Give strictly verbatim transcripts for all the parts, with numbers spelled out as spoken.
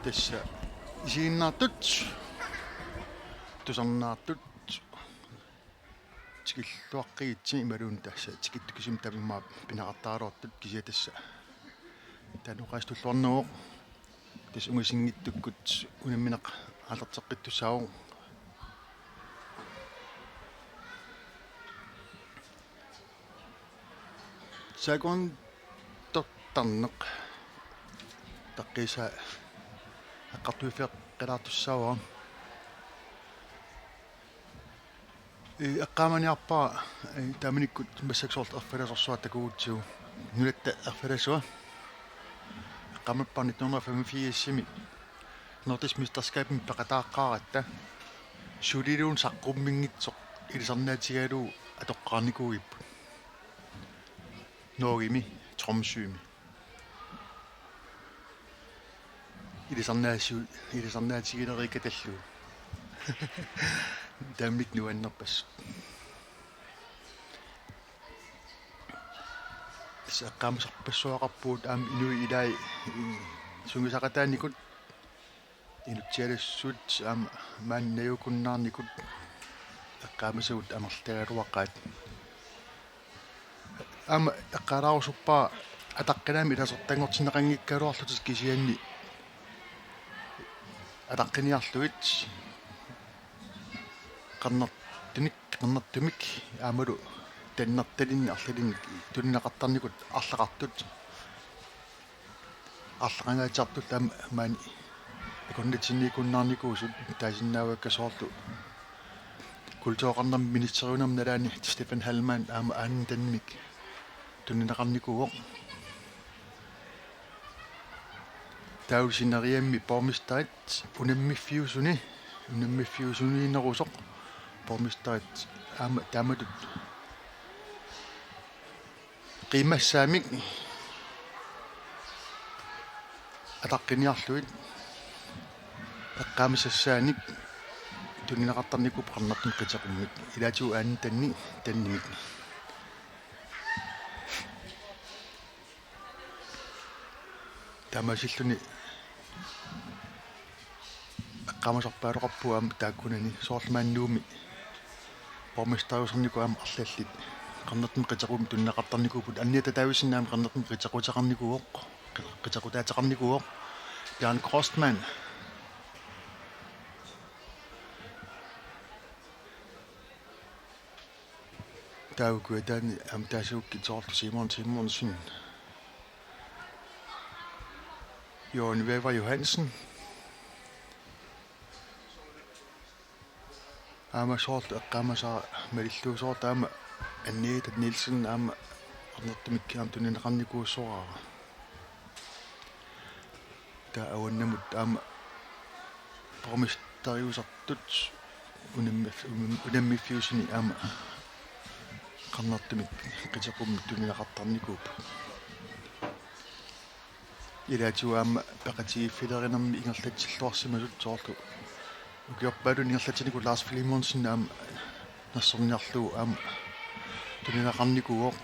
Tassa isiginnaartut, tusarnaartut, tikilluaqqigitsi imaluunniit tassa tikittukisimik taama pineqartaraluartut kisianni tassa taanna oqaaseq tulluarneruvoq. Tassa ungasinngitsukkut unammineq aallarteqqittussaavoq. Saakuan tortarneq. Taqqiisa eqqartuiffeqqilaartussaavara. Ii, eqqaamaniarpara, ii, taamanikkut massakkut soorlu erfalasorsuaq takugutsigu. Nunatta erfalasua. Eqqaamappa nitten hundrede og femogfirsimi Nordisk Mesterskabimi peqataaqqaaratta. Suliluunniit saqqummiunngitsoq ilisarnaatigalugu atoqqaarnikuugipput. Norgemi, Tromsømi. Ilisarnaasiu-, ilisarnaatigilereerikkatallu. Taamanikkut nuannerpassuk. Tassa eqqaamasarpassuaqarpugut aamma inuit ilaat, ii, sungiusaqataanikut, inutsialassuut aamma maani najuukunnaarnikut eqqaamasagut amerlatigaluaqaat. Aamma eqqaalaarusuppara ataqqinaammik ilasortanngortinneqanngikkaluarlutik kisianni ataqqiniarlugit qernertunik, qernertumik aammalu tannertalinnik arlalinnik tunineqartarnikut arlaqartut, arlaqangaatsiartullu aamma maani akornatsinniikkunnaarnikuusut taasinnaavakka soorlu kultureqarnermi ministeriunermi nalaani Stefan Heilmann aamma anintannik tunineqarnikuuvoq. Taava sineriammi borgmesterit unammiffiusuni, unammiffiusuniinnerusoq borgmesterit aamma taamatut qiimmassaanik ataqqiniarlugit eqqaamasassaanik tunineqartarnikuupput qernertumik qiteqummik ilaatigut anintannik tannimik. Taamaasilluni eqqaamasarpaaloqarpugut aamma taakkunani soorlu maani Nuummi borgmesteriusarnikut aamma arlallit qernertumik qiteqummik tunineqartarnikuupput. Anniata Davidsen aamma qernertumik qitequteqarnikuuvoq, qitequtaateqarnikuuvoq. Bjarne Kreutzmann. Taava Kujataani aamma taasigukkit soorlu Simon Simonsen. Jørgen Wæver Johansen. Aamma soorlu eqqaamasara malillugu soorlu aamma Anne Nielsen aamma qernertumik aamma tunineqarnikuussoraara. Taava avannamut aamma borgmesteriusartut unammif-, unam-, unammiffiusuni aamma qernertumik qiteqummik tunineqartarnikuupput. Ilaatigut aamma peqatigiiffilerinermik ingerlatsilluarsimasut soorlu ukiorpaalunni ingerlatsiniku Lars Filemonsen aamma nersorniarlugu aamma tunineqarnikuuvoq.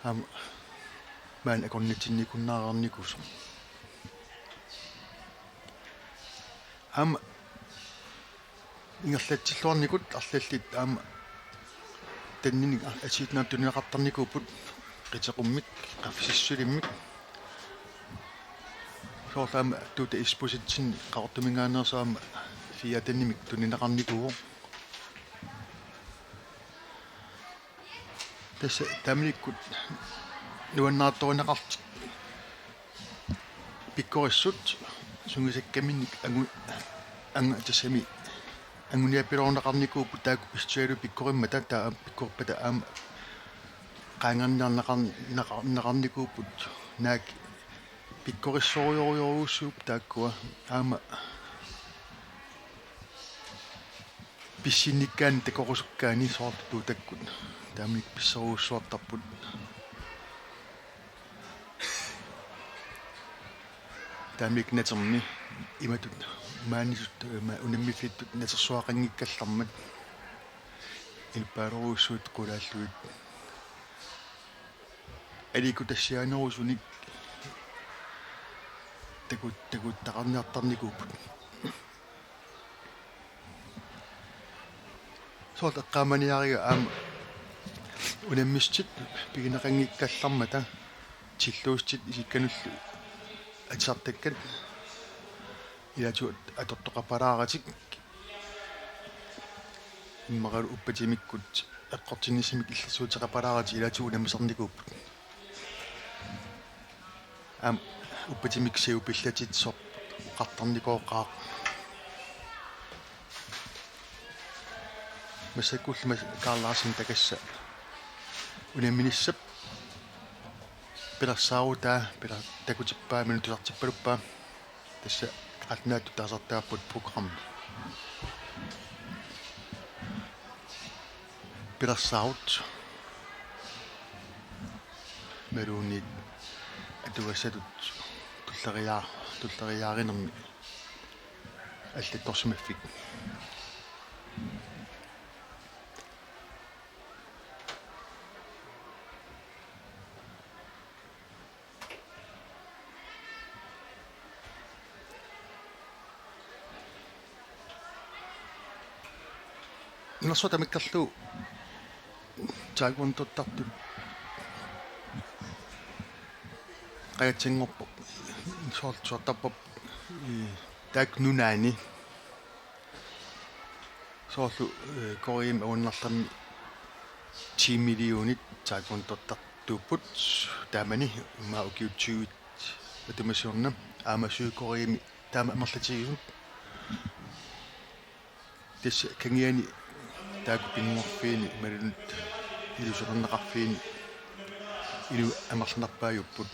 Aamma maani akornatsinniikkunnaareernikuusoq. Aamma ingerlatsilluarnikut arlallit aamma tanninik a-, assigiinngitsunik tunineqartarnikuupput qiteqummik, qaffasissutissimmik. Soorlu aamma Tuta Isbosethsen Qaqortuminngaanneersoq aamma fire tannimik tunineqarnikuuvoq. Tassa taamanikkut nuannaartorineqartut pikkorissut sungiusakkaminnik angu-, anga tassami anguniapiloorneqarnikuupput taakku pissutigalugu pikkorimmata taava pikkorpata aamma qaangerniarneqar-, neqar-, neqarnikuupput naak pikkorissorujorujussuupput taakkua aamma pissinnikkaanni takorusukkaanni soorlu Tutakkut taamanikkut pissorujussuartarput. Taamanikkut natermi imatut maanisut, ima-, unammiffittut natersuaqanngikkallarmat inuppaalerujussuit qulaallugit. Aliikkutassiaanerusunik taku-, takuttaqarniartarnikuupput. Soorlu eqqaamaniariga aamma unammissutit pigineqanngikkallarmata tilluusitit isikkanullu atisartakkat ilaatigut atortoqarpalaaratik immaqalu uppatimikkut eqqortinnissamik illersuuteqarpalaaratik ilaatigut unammisarnikuupput. Aamma uppatimikkut siupillatit soorlu oqartarnikooqaaq. Massakkullu mas-, Carl Larsen takassa unamminissap pilersaarutaa pila-, takutippaa imaluunniit tusartippaluppaa. Tassa qallunaatut taasartagarput programmi. Pilersaarut imaluunniit atugassatut tulleriiaa-, tulleriiaarinermi allattorsimaffik. Nunarsuaq tamakkerlugu taekwondottartut qajatsinngorpoq soorlu suartarpoq i taakku nunaanni. Soorlu, eh, Koreami avannaarlermi ti millionit taekwondottartuupput taamani, immaqa ukiut tyve matuma siorna, aamma Sydkoreami taama amerlatigisut. Tassa kangiani taakku pinngorfiini imaluunniit ilusilerneqarfiini inuit amerlanerpaajupput.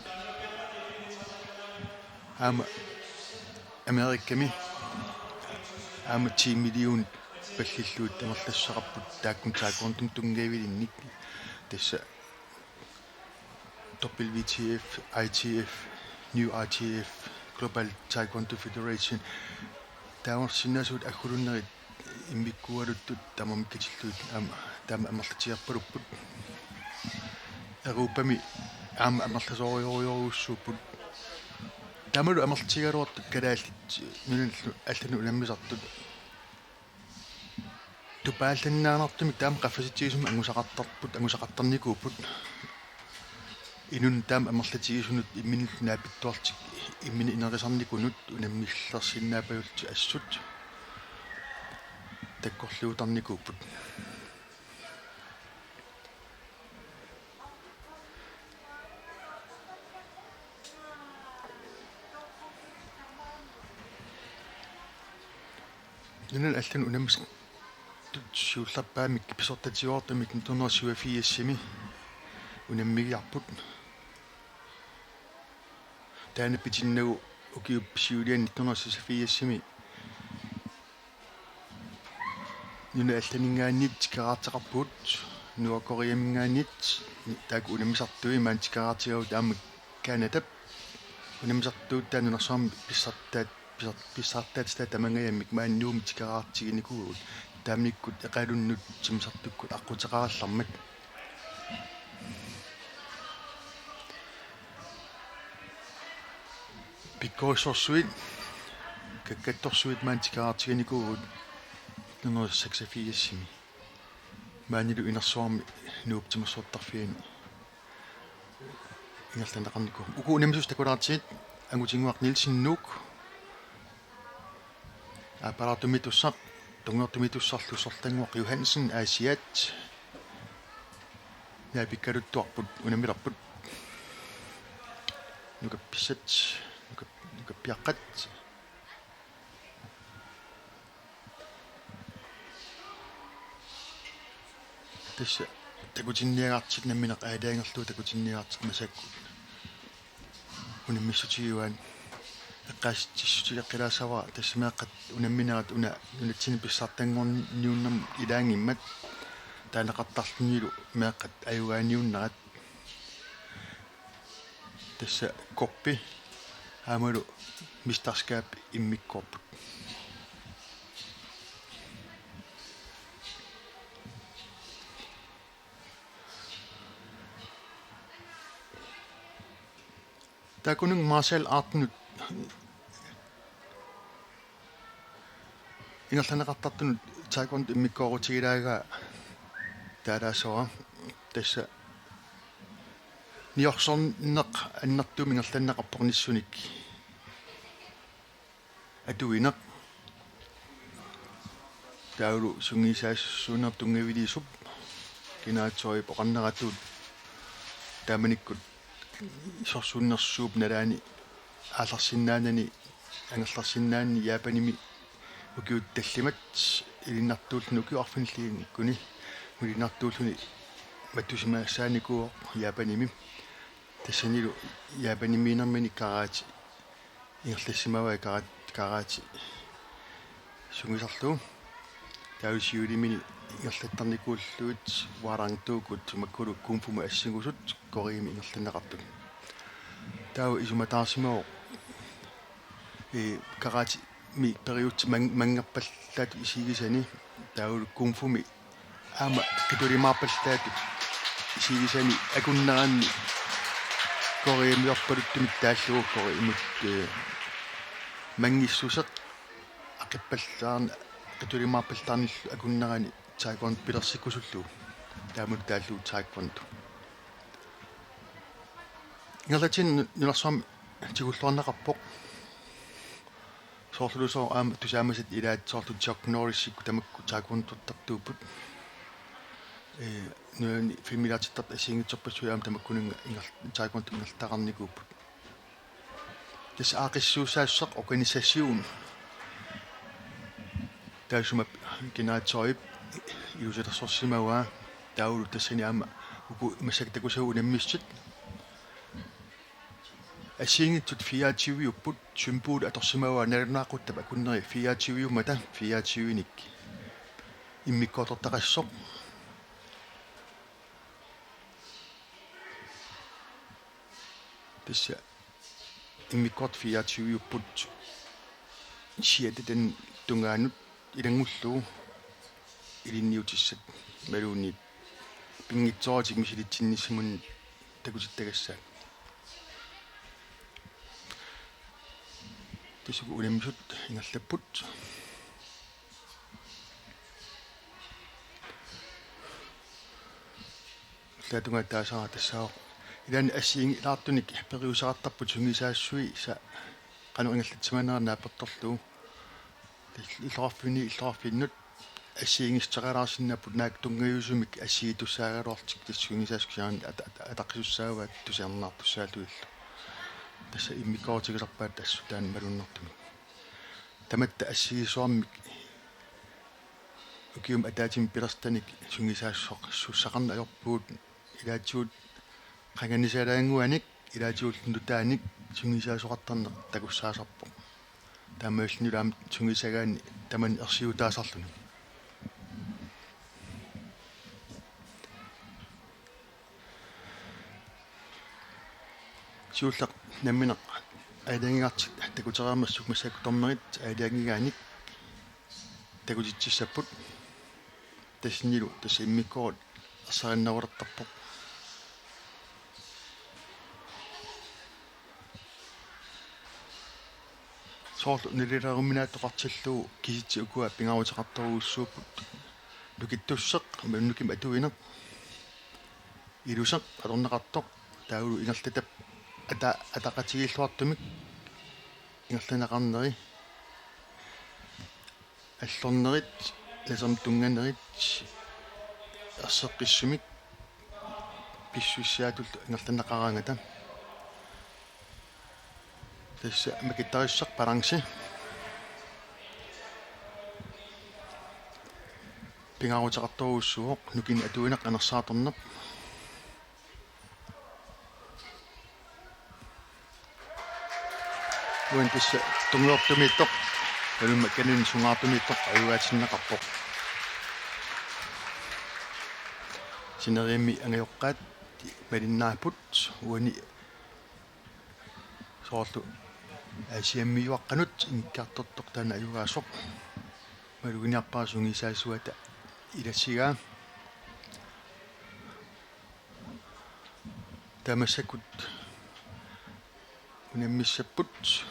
Aamma Amerikami aamma ti millionit pallillugit amerlassuseqarput taakkun taekwondot tunngavilinnik. Tassa W T F, I T F, New I T F, Global Taekwondo Federation. Taamaasinnaasagut agguluunnerit immikkuugaluttut tamarmik katillugit aamma taama amerlatigerpalupput. Europami aamma amerlasoorujorujussuupput. Taamalu amerlatigigaluartut kalaallit nunanut allanut unammisartut. Tupaallannaanartumik taama qaffasitsigisumik angusaqartarput, angusaqartarnikuupput. Inunnut taama amerlatigisunut imminut naapittuartik imminut inerisarnikunut unammillersinnaapajullutik assut takkorluutarnikuupput. Nunanut allanut unammisartut siullerpaamik pisortatigoortumik nitten hundrede syvogfirsimi unammigiarput. Taanna pitinnagu ukiup siuliani nitten hundrede seksogfirsimi nunat allaninngaanniit tikeraarteqarpugut, Nordkoreaminngaanniit taakku unammisartui maani tikeraartigaavut aamma Canadap unammisartuutaa nunarsuarmi pissartaat-, pissar-, pissartaatitaa tamangajamik maani Nuummi tikeraartiginikuuvugut taamanikkut Iqalunnut timmisartukkut aqquteqarallarmat. Pikkorissorsuit, kakkattorsuit maani tikeraartiginikuuvugut nitten hundrede seksogfirsimi. Maanilu inersuarmi Nuup timersortarfiani ingerlanneqarnikuuvoq. Uku unammisut takulaartigit: Angutinnguaq Nielsen, Nuuk, aappalaartumitussaq, tungujortumitussarlu Sorlannguaq Johansen, Aasiaat, naapikkaluttuarput, unammilerput. Nukappissat, nukap-, nukappiaqqat. Tassa takutinniagartik nammineq aalajangerlugu takutinniagartik massakkut unammissutigivaat. Eqqaasitsissutigeqqilaassavara tassa meeqqat unamminerat una nunatsinni pissartanngorniunnermut ilaanngimmat taaneqartarlunilu meeqqat ajugaaniunnerat. Tassa koppi aammalu mesterskab immikkoorput. Taakkununnga martial artinut Ingerlanneqartartunut taekwondo immikkoorutigilaarlugu taalaassuara. Tassa niorsorneq annertuumik ingerlanneqarpoq nissunik atuineq. Taavalu sungiusaassuunerup tunngaviliisup generatorip oqarneratut taamanikkut sorsunnersuup nalaani aallarsinnaanani angerlarsinnaanani Japanimi ukiut tallimat ilinnartuulluni ukiut arfinillit kuni ilinnartuulluni mattusimaassaanikuuvoq Japanimi. Tassanilu Japanimiinnermini karate ingerlassimavai kara-, karate sungiusarlugu. Taavalu siuliini ingerlattarnikuullugit Wudang Do-kkut makkulu kung fu-mut assingusut Koreami ingerlanneqartut. Taava isumataarsimavoq, ee, karatemi periutsit mang-, manngerpallaat isigisani taavalu kung fu-mi aamma qitulimaarpallaat isigisani akunneranni Koreamiorpaluttumik taallugu Koreamut, ee, manngissuseq aqippallaarn-, qitulimaarpallaarnillu akunnerani taekwondo pilersikkusullugu. Taamani taallugu taekwondo. Ingerlatsini nunarsuarmi tigulluarneqarpoq. Soorlulusooq aamma tusaamasat ilaat soorlu Chuck Norrisikkut tamakku taekwondortartuupput. Ee, nunani filmilaartittartut assigiinngitsorpassuit aamma tamakkuninnga inger-, taekwondo ingerlataqarnikuupput. Tassa aaqqissuussaassuseq organisation. Taassuma generatorip ilusilersorsimavaa taavalu tassani aamma uku massakkut takusavut unammissutit. Assigiinngitsut fireogtyve-upput, symboli atorsimavaa nalunaaquttap akunneri fireogtyve-ummata fireogtyve-nik immikkoortortaqassasoq. Tassa immikkoortut fireogtyve-upput siatatani tungaanut ilanngullugu ilinniutissat imaluunniit pinngitsooratik misilitsinnissaminnik takutittagassaat. Tassa uku unammisut ingerlapput. Ullaatungaa taasara tassaavoq. Ilaanni assigiinngilaartunik periuseqartarput sungiusaassuisa qanoq ingerlatsimanerat naapertorlugu. Illoqarfinni illoqarfinnut assigiinngissuteqalaarsinnaapput naak tunngaviusumik assigiittussaagaluartut tassa sungiusaassut kisianni at-, at-, ataqqisussaavaat tusarnaartussaallugillu. Tassa immikkoorutigisarpaat assut taanna malunnartumik. Tamatta assigiissuarmik ukiumi ataatsimi pilersittanik sungiusaassuseqarneq ajorpugut ilaatigut qanganisalaannguanik ilaatigut nutaanik sungiusaasoqartarneq takussaasarpoq. Taamaalillunilu aamma sungiusagaanni tamanna ersiutaasarluni. Siulleq nammineq aalajangigartik takutereermassuk massakkut dommerit aalajangigaanik takutitsissapput. Tassanilu tassa immikkoortoq ersarinnerulertarpoq. Soorlu nalileruminaattoqartillugu kisitsisit ukua pingaaruteqartorujussuupput. Nukittusseq, nukimik atuineq, iluseq atorneqartoq, taavalu ingerlatap ata-, ataqatigiilluartumik ingerlanneqarneri, allornerit, lasermik tunnganerit, erseqqissumik pissusiaatullu ingerlanneqaraangata. Tassa makittarissuseq balance. Pingaaruteqartorujussuuvoq nukinnik atuineq anersaartorneq. Uani tassa tungujortumiittoq, imaluunniit kanani sungaartumiittoq ajugaatinneqarpoq. Sineriammi angajoqqaat malinnaapput uani soorlu Aasiammiuaqqanut ingikkiartortoq taanna ajugaasoq. Maluginiarpara sungiusaassuata ilassigaa. Taava massakkut unammissapput.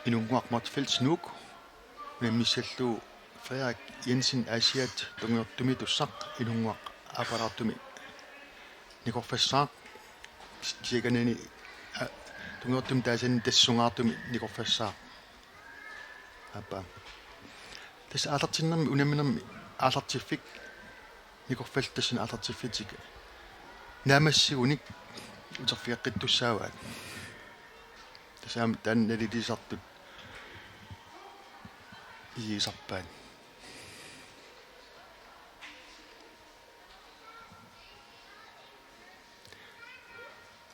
Inunnguaq Motzfeldt Nuuk unammissallugu Frederik Jensen Aasiaat tungujortumitussaq, Inunnguaq aappalaartumi nikorfassaaq, kisianni, a, tungujortumik taasani tassungaartumik nikorfassaaq. Aappa. Tassa aallartinnermi unamminermi aallartiffik nikorfallit tassani aallartiffitik naammassigunik uterfigeqqittussaavaat. Tassa aamma taanna naliliisartut isigisarpaat.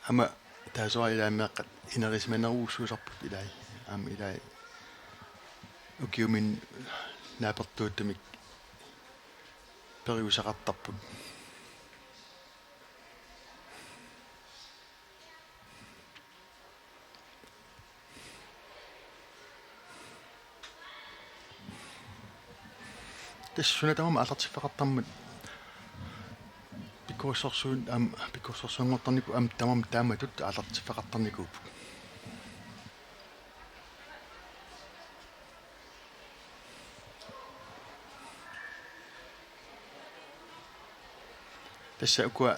Aamma taassuma ilaa meeqqat inerisimanerujussuusarput ilaa. Aamma ilaa ukiuminni naapertuuttumik periuseqartarput. Tassa suna tamarmi aallartiffeqartarmat pikkorissorsuun-, aamma pikkorissorsuanngortarnikuupput, aamma tamarmik taamatut aallartiffeqartarnikuupput. Tassa ukua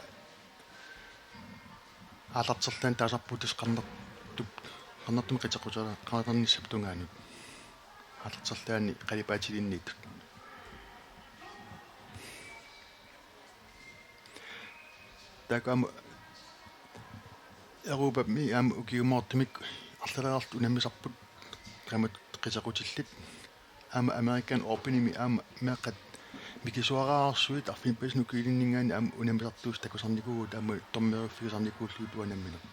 aallarterlaanni taasarpugut tassa qernertup-, qernertumik qiteqqutera-, qernernissaata tungaanut. Aallarterlaanni qalipaatilinniittut. Taakku aamma Europami aamma ukiumoortumik arlaleriarlutik unammisarput taamatut qiteqqutillit. Aamma American Openimi aamma meeqqat mikisuararsuit arfineq-pingasunut ukiulinninngaanniit aamma unammisartuusut takusarnikuuvugut aamma dommeriuffigisarnikuullugit uanga nammineq.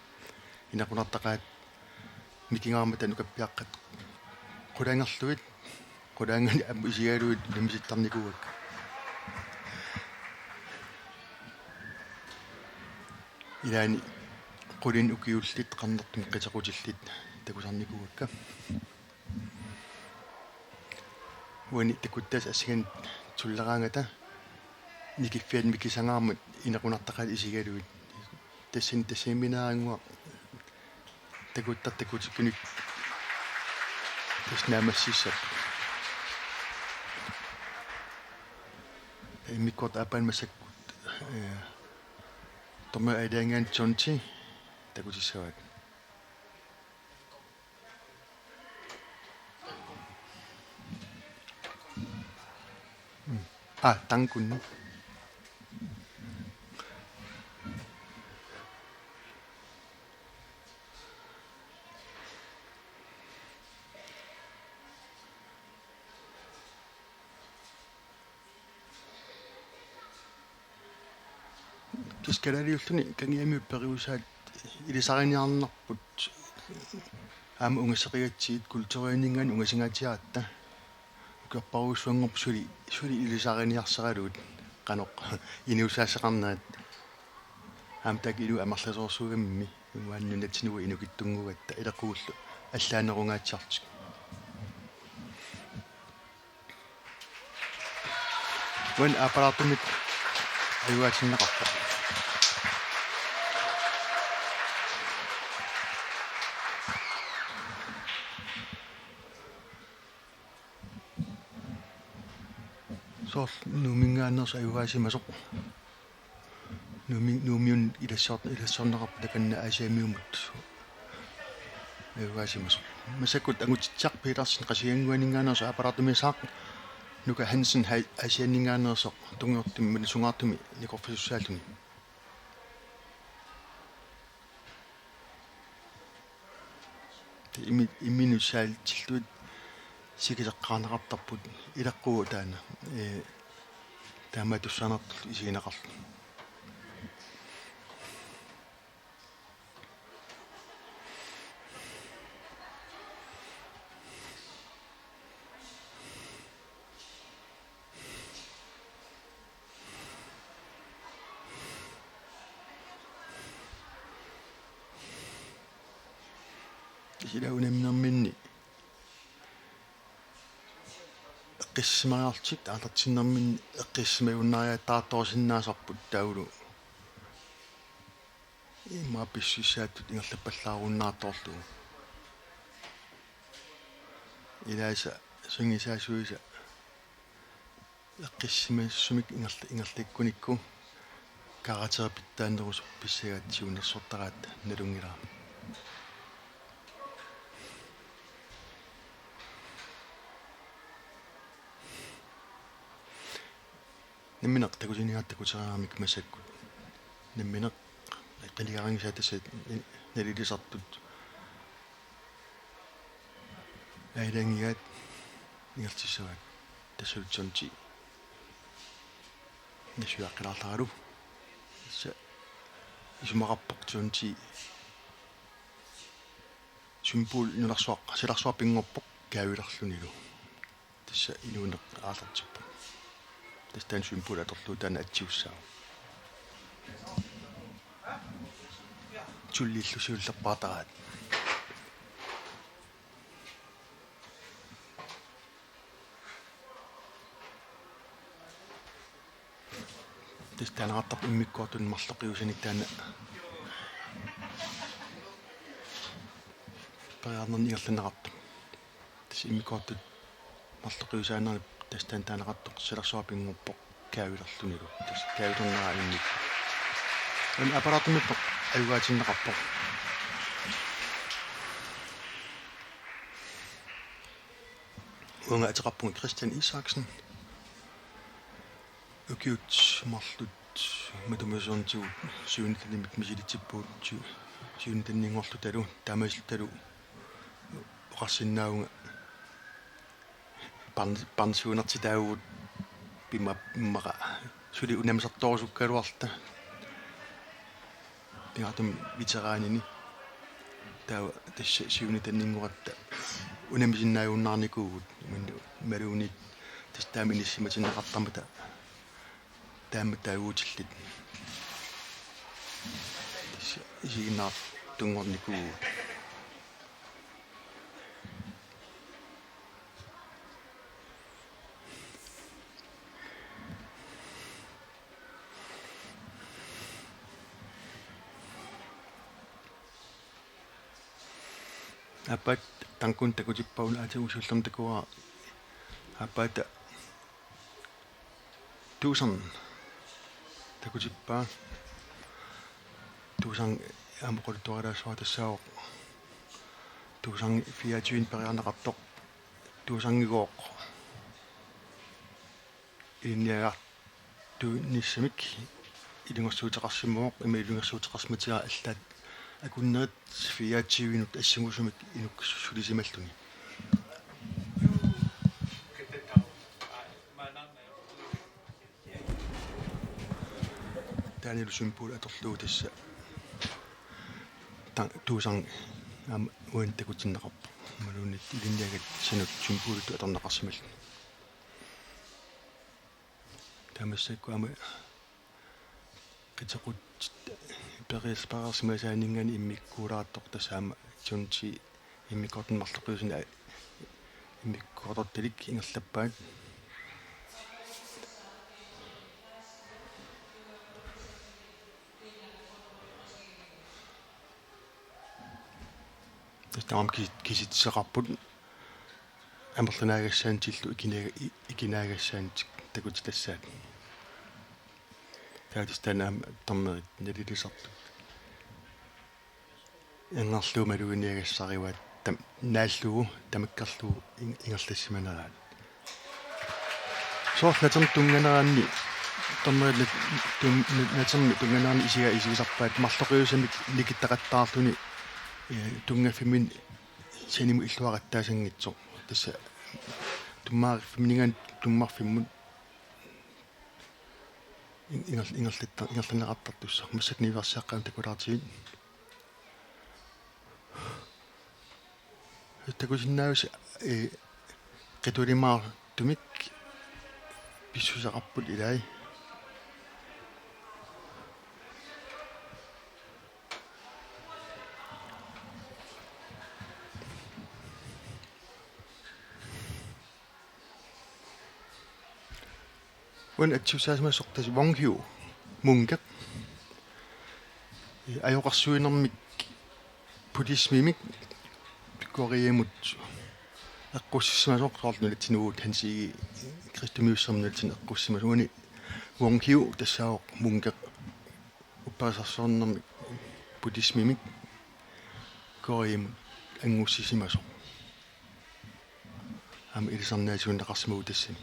Inequnartaqaat mikigaarmata nukappiaqqat qulaangerlugit, qulaanganik aamma isigalugit unammisittarnikuuakka. Ilaanni qulinik ukiullit qernertumik qiteqqutillit takusarnikuuakka. Uani takuttassat assinganik tulleraangata nikiffiat mikisagaarmata inequnartaqaat isigalugit. Tassani tassaniinnannguaq takuttartut takutikkunik tassa naammassissapput. Immikkoortup aappaani massakkut, eh, dommerit aalajangigaanni John T. takutissavaat. Aa, tankuni. Tassa kalaaliulluni Kangiamiut periusaat ilisariniarnerput aamma ungasseqigatsigit kulturianinngaanniit ungasingaatsiaratta. Ukiorparujussuanngorput suli, suli ilisariniarsaralugit qanoq inuusaassaqarnerat. Aamma taakku inuit amerlasoorsuugamimmi uani nunatsinnut inukittunnguugatta ileqqugullu allaanerungaatsiarlutik. Uani aappalaartumik ajugaatinneqarpoq. Soorlu Nuumminngaanneersoq ajugaasimasoq. Nuummi-, Nuummiunut ilassor-, ilassorneqarpoq takanna Aasianniummut ajugaasimasoq. Massakkut Angutitsaq Petersen Qasigiannguaninngaanneersoq aappalaartumiisaaq, Nuka Hansen Hai-, Aasianninngaanneersoq tungujortumik malusungaartumik nikorfasussaalluni. Imi-, imminut saaltillugit sikiseqqaarneqartarput ileqqugut taanna, ee, taamaattussaanertut isigineqarluni. Ila unamminerminni eqqissisimariarlutik aallartinnerminni eqqissisimajunnariattaartorusinnaasarput taavalu immaqa pissusissaattut ingerlappallaarunnaartorlugu. ilaasa sungiusaasuisa eqqissimasumik ingerl-, ingerlakkunikku karakterit pitsaanerusoq pissagaat siunnersortaraat nalunngilara. Nammineq takusinnaavat takutereeramik massakkut. Nammineq qinigaaginngisaat tassa nalilisartut aalajangigaat ingerlassavaat tassalu John T. Nassuiaqqilaarlaralu. Tassa isumaqarpoq John T. Symbol nunarsuaq, silarsuaq pinngorpoq kaavilerlunilu. Tassa inuuneq aallartippoq. Tassa taanna symbol atorlugu taanna atsiussaaq. Tullillu siullerpaataraat. Tassa taaneqartarpoq immikkoortunik marloqiusanik taanna periarnernik ingerlanneqartoq. Tassa immikkoortut marloqiusaanermi tassa taanna taaneqartoq silarsuaq pinngorpoq kaavilerlunilu. Tassa kaavilerneraa immikkut. Aamma apparaatimiippoq ajugaatinneqarpoq. Uanga ateqarpunga Christian Isaksen. Ukiut marluk matuma siornatigut syvende-danimik misilitsippugut, sy-, syvende-daninngorlutalu taamaasilluta oqarsinnaavunga barn-, barnesiunertitaavugut pima-, immaqa suli unammisartorusukkaluarluta. Pingaartumik veteranini. Taava tassa syvende-daninngoratta unammisinnaajunnarnikuuvugut. Imaluunniit tassa taama inissimatinneqartarmata taama taaguutillit. Tassa isiginnaartunngornikuuvugut. Aappaat tankun takutippaat una aatsaat usiullam takua aappaata Tuusan takutippaa. Tuusan aamma oqaluttuarilaassuara tassaavoq Tuusan fireogtyve periarneqartoq. Tuusangigooq ilinniagartuunissamik ilungersuuteqarsimavoq, ima ilungersuuteqarsimatigaara allaat akunnerit fireogtyve-nut assingusumik inukkut sulisimalluni. Taannalu symbol atorlugu tassa ta-, Tuusan aamma uani takutinneqarpoq. Imaluunniit ilinniagat sanut symbolitut atorneqarsimalluni. Taava massakkut aamma qitequt periarfeqarsimasaaninngaanniit immikkuulaartoq tassa aamma John T. Immikkoortunik marloqiusanik immikkoortortalik ingerlappaat. Tassa tamarmik ki-, kisitseqarput amerlanaagassaanillu ikinaag-, i-, ikinaagassaanillu takutitassaat. Taava tassa taanna aamma dommerit nalilisartut. Angerlugu maluginiagassarivaat tam-, naallugu tamakkerlugu in-, ingerlassimaneraat. Soorlu natermi tunnganeranni, dommerit nat-, tun-, nat-, natermi tunnganeranni isiga isigisarpaat marloqiusamik nikittaqattaarluni, eh, tunngaffimminni sanimut illuaqattaasanngitsoq. Tassa tummaqqiffimmininngaanniit tummarfimmut in-, inger-, ingerlatta-, ingerlanneqartartussaq massakkut niuersiaqqat aamma takulaartigit. Takusinnaavat, eh, qitulimaartumik pissuseqarput ilai. Uani atsiussaasimasoq tassa Won Hyo Munkeq. Ajoqersuinermik buddhismimik Koreamut eqqussimasoq soorlu nunatsinni uagut Hans Egede kristumiussamik nunatsinni eqqussimasoq, uani Wang Hiu tassaavoq munkeq upperisarsiornermik buddhismimik Koreamut angussisimasoq. Aamma ilisarnaasiunneqarsimavugut tassani.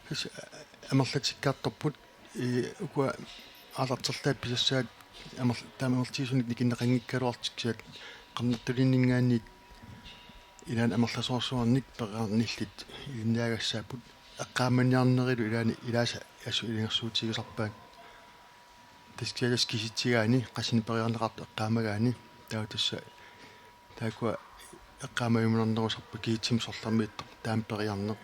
Tassa amerlatikkaartorput, ii, ukua aalarterlaat pisassaat amer-, taama amerlatigisumik nikinneqanngikkaluartut, kisianni qernertuliinninngaanniit ilaanni amerlasoorsuarnik pereernerillutik ilinniagassaapput, eqqaamaniarnerilu ilaanni ilaasa assut ilungersuutigisarpaat. Tassa kisitsigaanni, qassinik pereerneqartut eqqaamagaanni, taava tassa taakkua eqqaamajuminarnerusarput, kisitsimik sorlermiittoq taama pereerneq.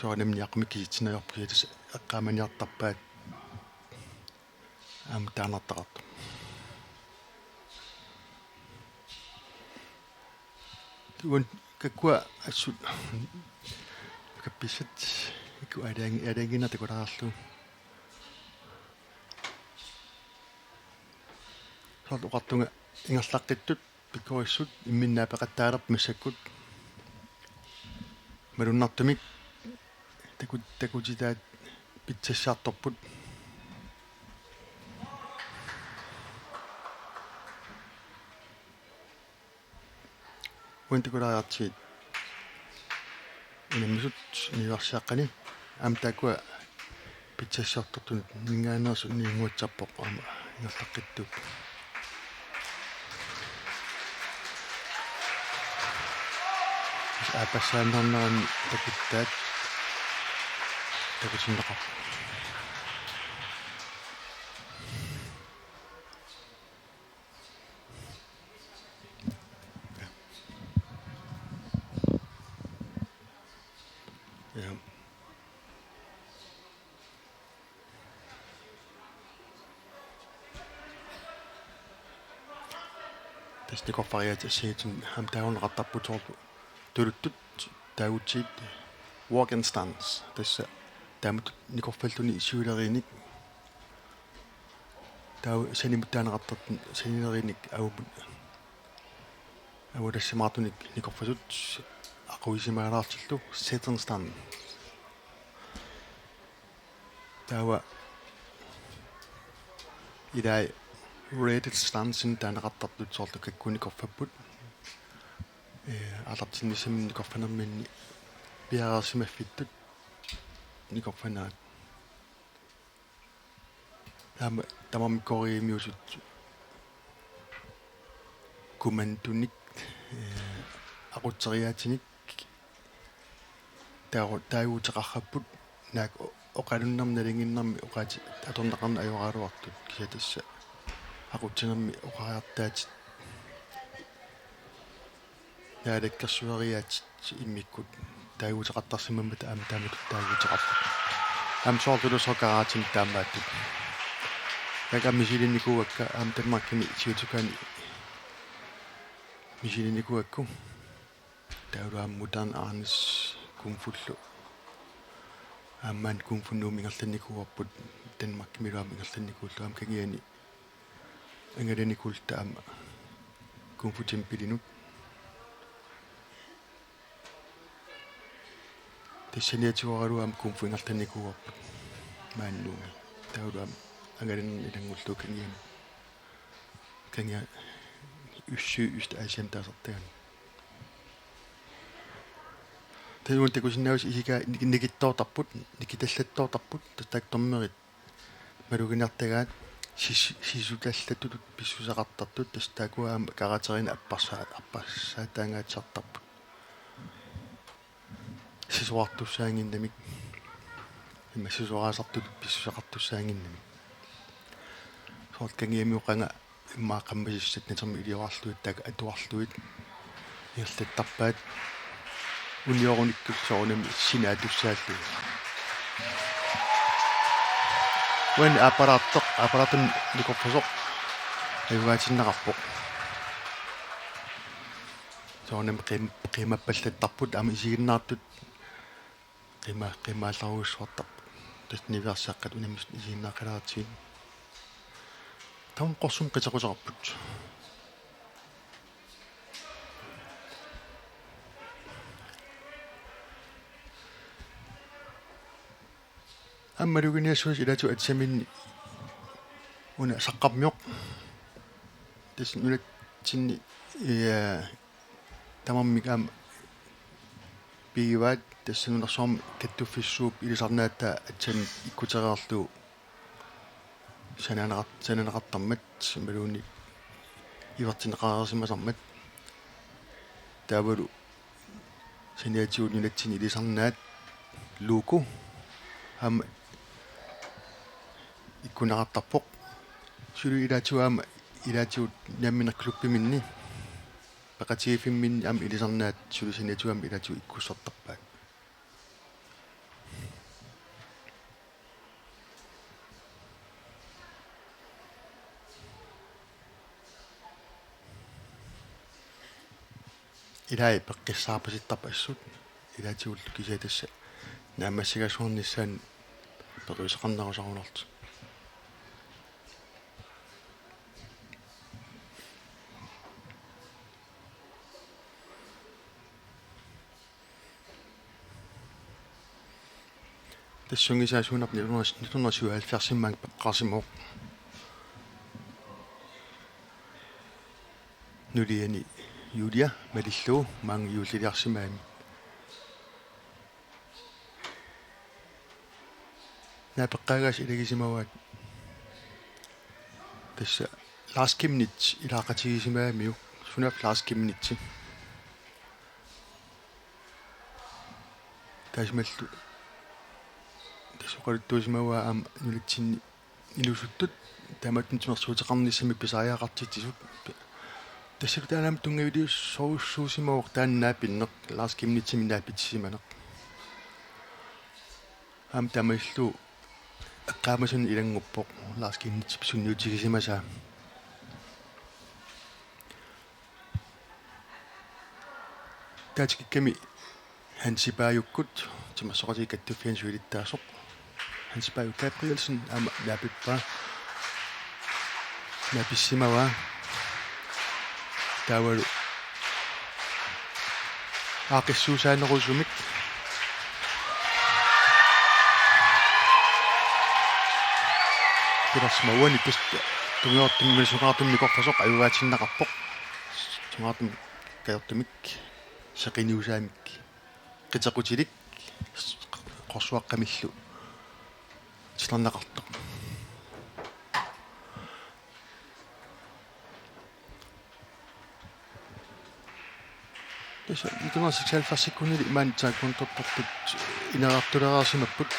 Soorunami niaqqumik kisitsineriarput, kisianni tassa eqqaamaniartarpaat aamma taannartaqartoq. Uani kakkua assut kappissat ikku aalaangi-, aalaangiinnaq takulaarlugu. Soorlu oqartunga ingerlaqqittut pikkorissut imminnut naapeqattaalerput massakkut. Malunnartumik taku-, takutitaat pitsassiartorput. Uani takulaariartigit unammisut niuersiaqqani aamma taakkua pitsassiortortunut ninngaanneersut niunnguatsarpoq aamma ingerlaqqittuupput. Aappassaannernerani takuttaat takutinneqarput. Ja. Tassa nikorfariaatsit assigiinngitsunik aamma taaguneqartarput soorlu tuluttut taagutit walk-in stance. Tassa taamatut nikorfalluni siuleriinnik. Taava sanimut taaneqartartut sanileriinnik avummut avualassimaartunik nikorfatut aquisimaalaartillu sit-in stance. Taava ilai rated stance-inik taaneqartartut soorlu kakkut nikorfapput. Ee, aalartinnissaminnik nikorfanerminni piareersimaffittut nikorfanerat. Taama tamarmik Koreamiusut kommandonik, ee, aqutseriaatinik taagu-, taaguuteqarpagut naak o-, oqalunnermi nalinginnermi oqaatsit atorneqarneq ajoraluartut, kisianni tassa aqutsinermi oqariartaatit naalakkersueriaatsit immikkut taaguuteqartarsimammata aamma taamatut taaguuteqarput. Aamma soorlu soorlu karatemik taamaattut. Taakku aamma misilinnikuuakka, aamma Danmarkimi Siutukani misilinnikuuakka. Taavalu aamma Moderne Arnis kungfullu. Aamma Kung Fu Nuummi ingerlannikuuarput, Danmarkimilu aamma ingerlannikuullugu, aamma Kangiani angalanikuulluta aamma Kung Fu Tempelinut. Tassaniatigoralugu aamma Kung Fu ingerlannikuuarput maani Nuummi. Taavalu aamma angalanerni ilanngullugu Kangiani. Kangia Østø, Østasiami taasartagami. Taava uani takusinnaavarsi isigaat nik-, nikittoortarput, nikitallattoortarput, tassa taakku dommerit maluginiartagaat sis-, sisutallatut pissuseqartartut, tassa taakkua aamma karaterinik apparsaa-, apparsaataangaatsiartarput. Sisorartussaannginnamik. Immaqa sisoraasartutut pissuseqartussaannginnamik. Soorlu Kangiamiut qanga immaqa qammasissat natermi iliorarlugit taakku atuarlugit ingerlattarpaat. Uniorunikkullu soorunami sinaata tussaallugit. Uani aappalaartoq, aappalaartumik nikorfasoq ajugaatinneqarpoq. Soorunami qiim-, qiimappallattarput aamma isiginnaartut qiima-, qiimaallarujussuartarput. Tassa niviarsiaqqat unammisut isiginnaaqqilaaratsigu. Tamanna qorsumik qiteqquteqarput. Aamma maluginiassuseq ilaatigut atisaminnit una saqqarmioq. Tassa nunatsinni, ia, tamarmik aamma pigivaat, tassa nunarsuarmi kattuffissuup ilisarnaataa atisaminnit ikkutereerlugu sananeqar-, sananeqartarmat imaluunniit ivertinneqareersimasarmat. Taavalu saniatigut nunatsinni ilisarnaat logo aamma ikkunneqartarpoq. Suli ilaatigut aamma ilaatigut nammineq klubbiminni peqatigiiffimminni aamma ilisarnaat suli saniatigut aamma ilaatigut ikkussartarpaat. Ilai peqqissaarpasittarput assut, ilaatigullu kisianni tassa naammassigassarnissaanut periuseqarnerusarunartoq. Tassa sungiusaasuunarpoq nitten hundrede syvoghalvfjerds-imiit peqqarsimavoq. Nuliani Julia malillugu maanga juulliliarsimagami. Naapeqqaagaasa ilagisimavaat. Tassa Lars Chemnitz ilaaqatigisimagamiuk, sunaaffa Lars Chemnitz. Taassumalu tassa oqaluttuusimavaa aamma nunatsinni inuusuttut taamatut timersuuteqarnissamik pisariaqartitsisut. Tassalu taanna aamma tunngaviliussorujussuusimavoq taanna naapinneq, Lars Chemnitzimik naapitsisimaneq. Aamma taamaalillugu eqqaamasunut ilannguppoq Lars Chemnitzip sunniutigisimasaa. Taava tikikkami Hansi Paajukkut, timersoqatigiit kattuffianni siulittaasoq. Hansi Paajuk Gabrielsen aamma naapippaa. Naapissimavaa. Taavalu aaqqissuussaanerusumik pilersimavoq, uani pist tungaartumik, sungaartumik nikorfasoq ajugaatinneqarpoq. Sungaartumik kajortumik seqinniussamik qiteqqutilik qorsuaqqamillu titarneqartoq. Tassa nitten hundrede seksoghalvfjerds-ikkunili maani taekwondortartut ineriartulereersimapput.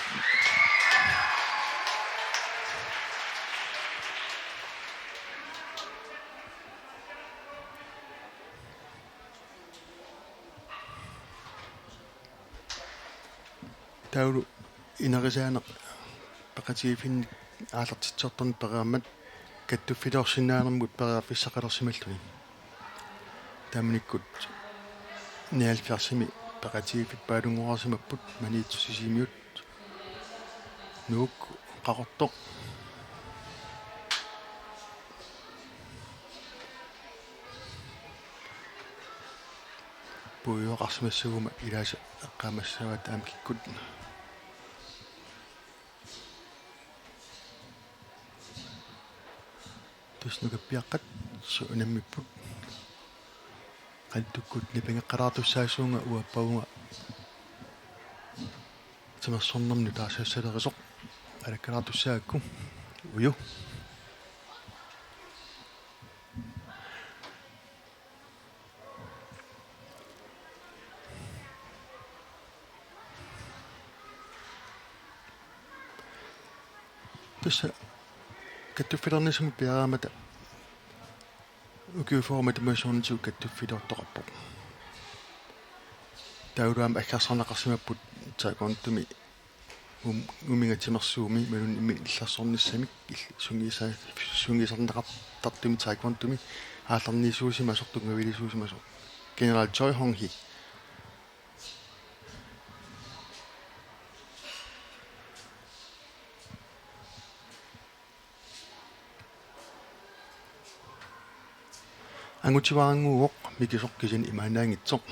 Taavalu inerisaaneq peqatigiiffinnik aallartitseqartarneq pereermat kattuffiliorsinnaanermut periarfissaqalersimalluni. Taamanikkut nioghalvfjerdsimi peqatigiiffik paalunngoreersimapput Maniitsoq Sisimiut. Nuuk Qaqortoq. Puigorarsimassaguma ilaasa eqqaamassavaat aamma kikkut. Tassa nukappiaqqat unammipput. Qanittukkut nipangeqqalaartussaassuunga uappavunga timersornermut taasassalerisoq alakkalaartussaagakku. Uju. Tassa kattuffilernissamut piareermata ukiut fyrre matuma soorunami kattuffiliortoqarpoq. Taavalu aamma aggersarneqarsimapput taekwondomi um-, umiga timersuumi imaluunniit imminut illersornissamik il-, sungiusa-, sungiusarneqartartumi taekwondomi aallarniisuusimasoq, tunngavilersuusimasoq. General Choi Hong Hee. Angutivaannguuvoq Mikisoq kisianni imaannaanngitsoq.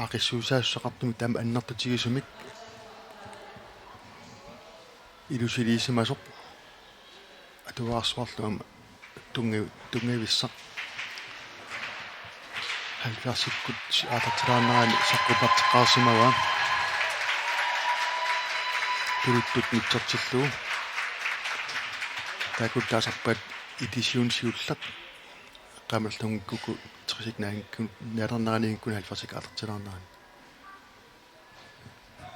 Aaqqissuussaassuseqartumik taama annertutigisumik ilusiliisimasoq atuarsuarlu aamma tunnga-, tunngavissaq. Halvfjerdsikkut aallartilaarnerani saqqummerteqqaarsimavaa. Tuluttut nitsertillugu. Taakku taasarpaat edition siulleq. Qaamallunngikkukku tressit naanngikku-, naalerneraniikkuni halvfjerdsikkut aallartilaarnerani.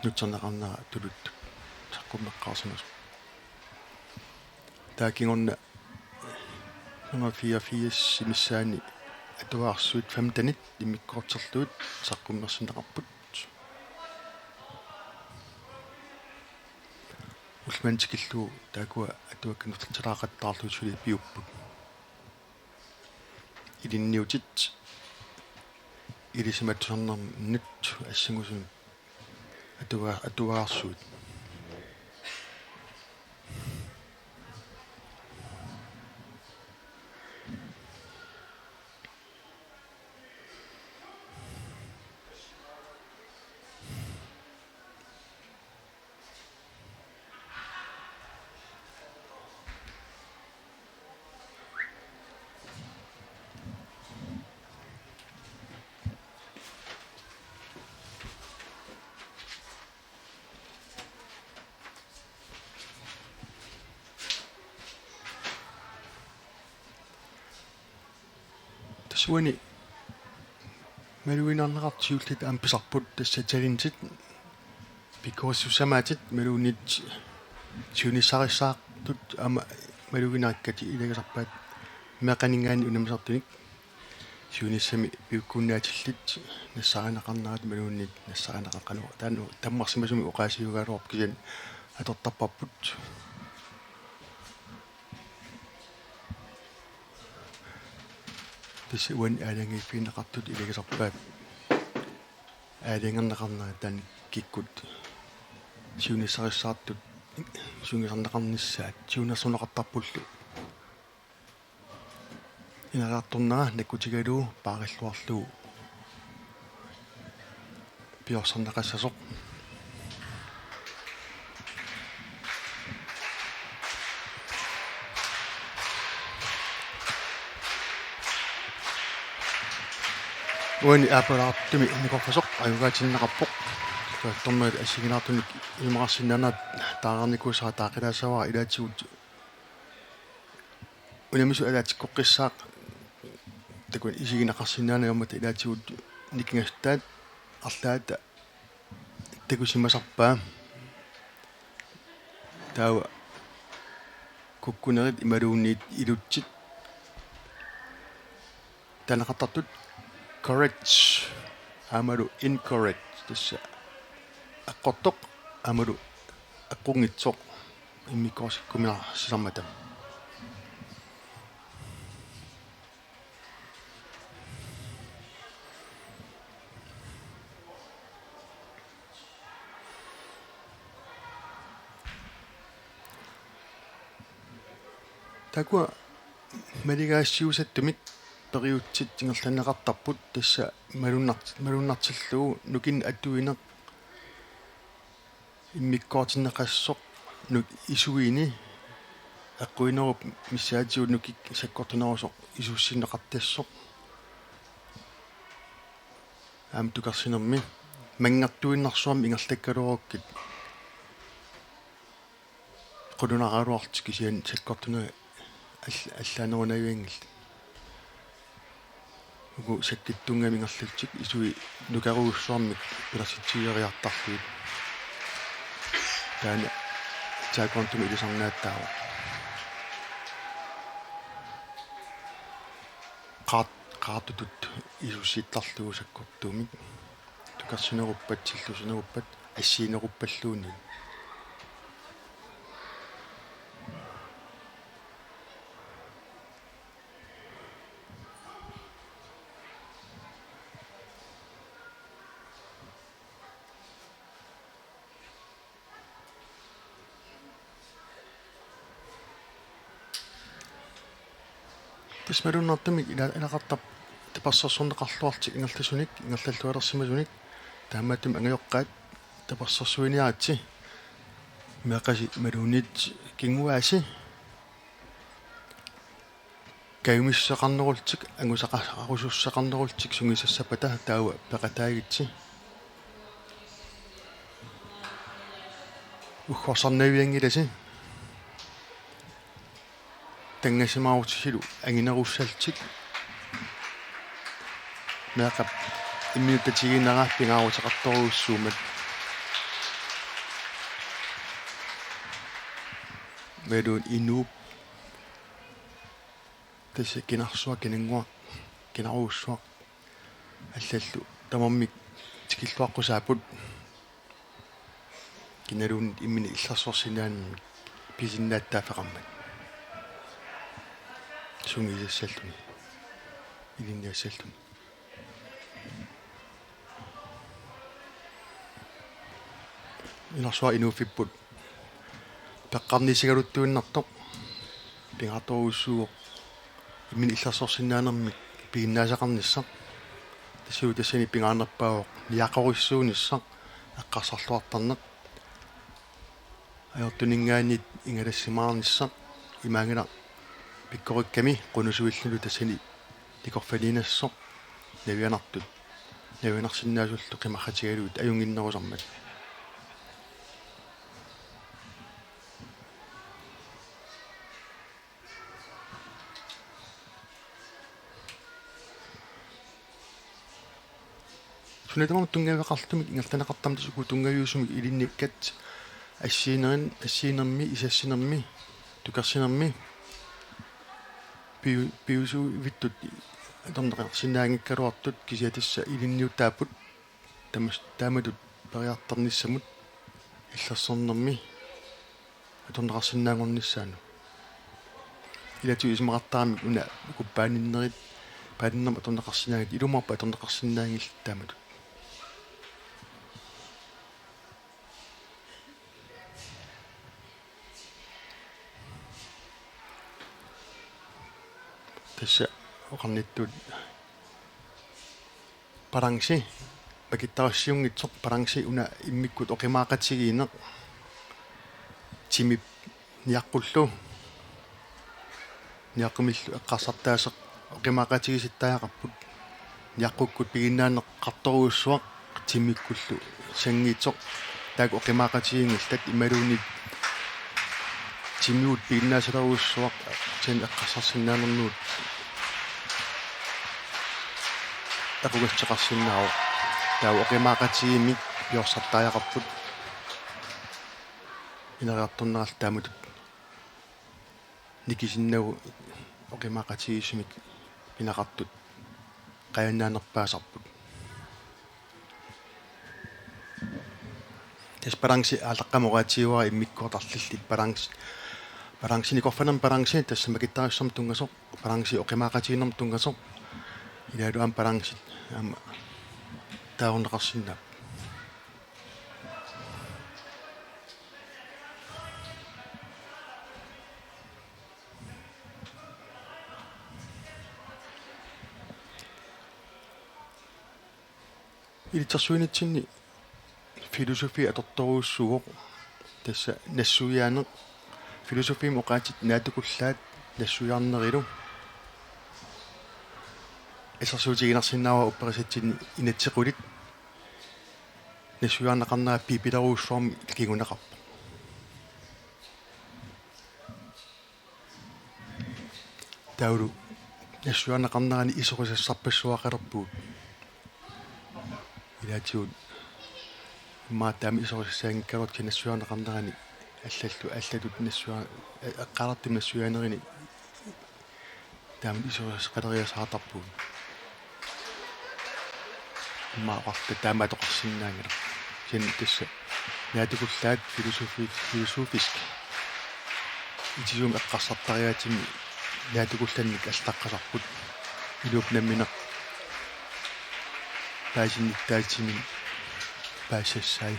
Nutserneqarnera tuluttut saqqummeqqaarsimasoq. Taava kingorna nitten fireogfirs missaani atuarsuit femtenit immikkoortorlugit saqqummersinneqarput. Ullumanna tikillugu taakkua atuakkat nutsertalaaqattaarlugit suli piupput. Ilinniutit ilisimatusarnermut assingusumik atua-, atuarsuit. Tassa uani maluginarneqartut siulliit aamma pisarput tassa talentit, pikkorissussamaatit imaluunniit siunissarissaartut aamma maluginakkat ilagisarpaat meeqqaninngaanniit unammisartunik siunissami piukkunnaatillit nassaarineqarnerat imaluunniit nassaarineqaqanera taanna tammarsimasumik oqaasiugaluarpoq kisianni atortarparput. Tassa uani aalajangiiffigineqartut ilagisarpaat aalajangerneqarnerat taanna kikkut siunissarissaartut siunissaarneqarnissaat siunnersorneqartarpullu. Ineriartornera nakkutigalugu paarilluarlugu piorsarneqassasoq. Uani aappalaartumik nikorfasoq ajugaatinneqarpoq. Tuattornerit assigiinngitsunik isumaqarsinnaanerat taarnikuusaat taaqqilaassavara ilaatigut unammisut ataatsikkoqqissaaq takuneq isigineqarsinnaanermut ilaatigut nikingassutaat arlaata takusimasarpaa. Taava kukkunerit imaluunniit ilutsit taaneqartartut correct aammalu incorrect, tassa eqqortoq aammalu eqqunngitsoq immikkoortikkuminarsisarmata. Taakkua maligaassiusattumik periutsit ingerlanneqartarput, tassa malunnar-, malunnartillugu nukinneq atuineq immikkoortinneqassasoq, nuk-, isuini eqquinerup missaatigut nukik sakkortunerusoq isussinneqartassasoq. Aamma tukarsinermi manngertuinnarsuarmik ingerlakkaluarukkit qulunaraluarlutik kisianni sakkortunerit all-, allaanerunavianngillat. Uku sakkittunngamik ingerlallutik isui nukerujussuarmik pilersitsigeriartarlugit. Taanna taekwondumi ilisarnaattaavoq. Qaart-, qaartutut isussittarlugu sakkortuumik. Tukarsineruppat, sillusineruppat, assigineruppalluunniit. Tassa malunnartumik ila-, ilaqartarpoq tapersersorneqarluarlutik ingerlasunik, ingerlallualersimasunik, taamaattumik angajoqqaat tapersersuiniaritsi. Meeqqasi Maluunit Kinguaasi. Kajumissuseqarnerullutik, angusaqarusussuseqarnerullutik sungiusassappata taava peqataagitsi. Uggorsarnavianngilasi. Tanngassimaarutisilu anginerussallutik. Meeqqap imminut tatiginera pingaaruteqartorujussuummat. Maluunit Inuup tassa kinarsuaq, kinannguaq, kinarujussuaq allallu tamarmik tikilluaqqusaapput. Kinaluunniit imminut illersorsinnaanermik pisinnaattaaffeqarmat. Sungiusassalluni. Ilinniassalluni. Inarsuaq inuuffipput. Peqqarniisigaluttuinnartoq. Pingaartorujussuuvoq imminut illersorsinnaanermik piginnaasaqarnissaq. Tassalu tassani pingaarnerpaavoq niaqorissuunissaq eqqarsarluartarneq. Ajortuninngaanniit ingalassimaarnissaq imaanngilaq pikkorikkami qunusuillugu tassani nikorfaliinnassasoq navianartut. Navianarsinnaasullu qimarratigalugit ajunnginnerusarmat. Suna tamarmi tunngaveqartumik ingerlanneqartarmat tassa uku tunngaviusumik ilinnikkat assiinerin-, assiinermi, isassinermi, tukersinermi, piu-, piusuivittut atorneqarsinnaanngikkaluartut kisianni tassa ilinniutaapput tamas-, taamatut periartornissamut illersornermi atorneqarsinnaanngornissaanut. Ilaatigut isumaqartaramik una uku paaninnerit, paaninnermik atorneqarsinnaanngitsut, ilumoorpoq atorneqarsinnaanngillat taamatut. Tassa oqarnittut balanci, makittarissiunngitsoq balanci una immikkut oqimaaqatigiinneq, timip niaqqullu, niaqqumillu eqqarsartaaseq oqimaaqatigiissittariaqarput, niaqqukkut piginnaaneqartorujussuaq, timikkullu sanngiitsoq, taakku oqimaaqatigiinngillat imaluunniit timigut piginnaasarujussuaq, tassa eqqarsarsinnaanermut aqugassuteqarsinnaavoq. Taava oqimaaqatigiimmik piorsartariaqarput ineriartornerallu taamatut nikisinnagu oqimaaqatigiissumik pineqartut qajannaanerpaasarput. Tassa balanci aallaqqamoq oqaatigaara immikkoortarlillit balanci. Balanci nikorfanermik balanci tassa makittarissamut tunngasoq, balanci oqimaaqatigiinnermut tunngasoq. Ilaalu aamma balancit aamma taagorneqarsinnaapput. Ilitsersuinitsinni filosofi atortorujussuuvoq, tassa nassuiaaneq, filosofimi oqaatsit naatsukullaat nassuiarnerilu. Assersuutiginarsinnaavara upperisatsinni inatsit qulit nassuiarneqarnera pipilerujussuarmik kinguneqarpoq. Taavalu nassuiarneqarnerani isorisassarpassuaqalerpugut. Ilaatigut immaqa taama isorisassaanngikkaluartut nassuiarneqarnerani allallu, allatut nassua-, eqqaalartumik nassuiaanerini taama isorisaqaleriasaartarpugut. Immaqa oqarta taama atoqarsinnaanngilaq. Kisianni tassa naatsukullaat filosofi-, filosofisk. Itisuumik eqqarsartariaatsimi naatsukullannik allaqqasarput. Iluup nammineq paasinnittaatsiminnik paasisassaai.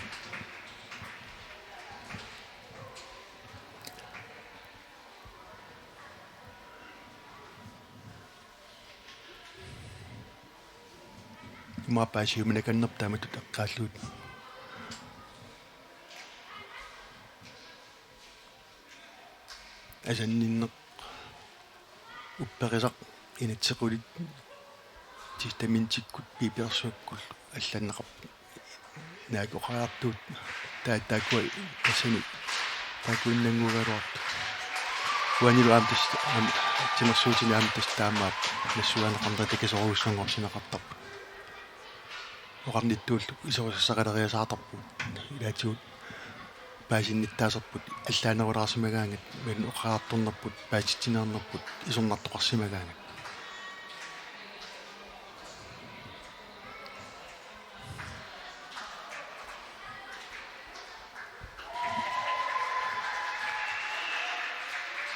Imaappoq paasiuminakannerput taamatut eqqaallugit. Asanninneq upperisaq inatsit qulit testamentikkut piipersuakkut allanneqarput. Naak oqariartuut taa-, taakkua tassani taakkuinnannguugaluartut. Uanilu aamma tassa aamma timersuutini aamma tassa taamaappoq nassuiaaneqarneq takisoorujussuanngortinneqartarput. Oqarnittuullu iserusassaqaleriasaartarpugut. Ilaatigut paasinnittaasarput allaanerulaarsimagaangat, men oqariartornerput, paasitsineernerput, isornartoqarsimagaangat.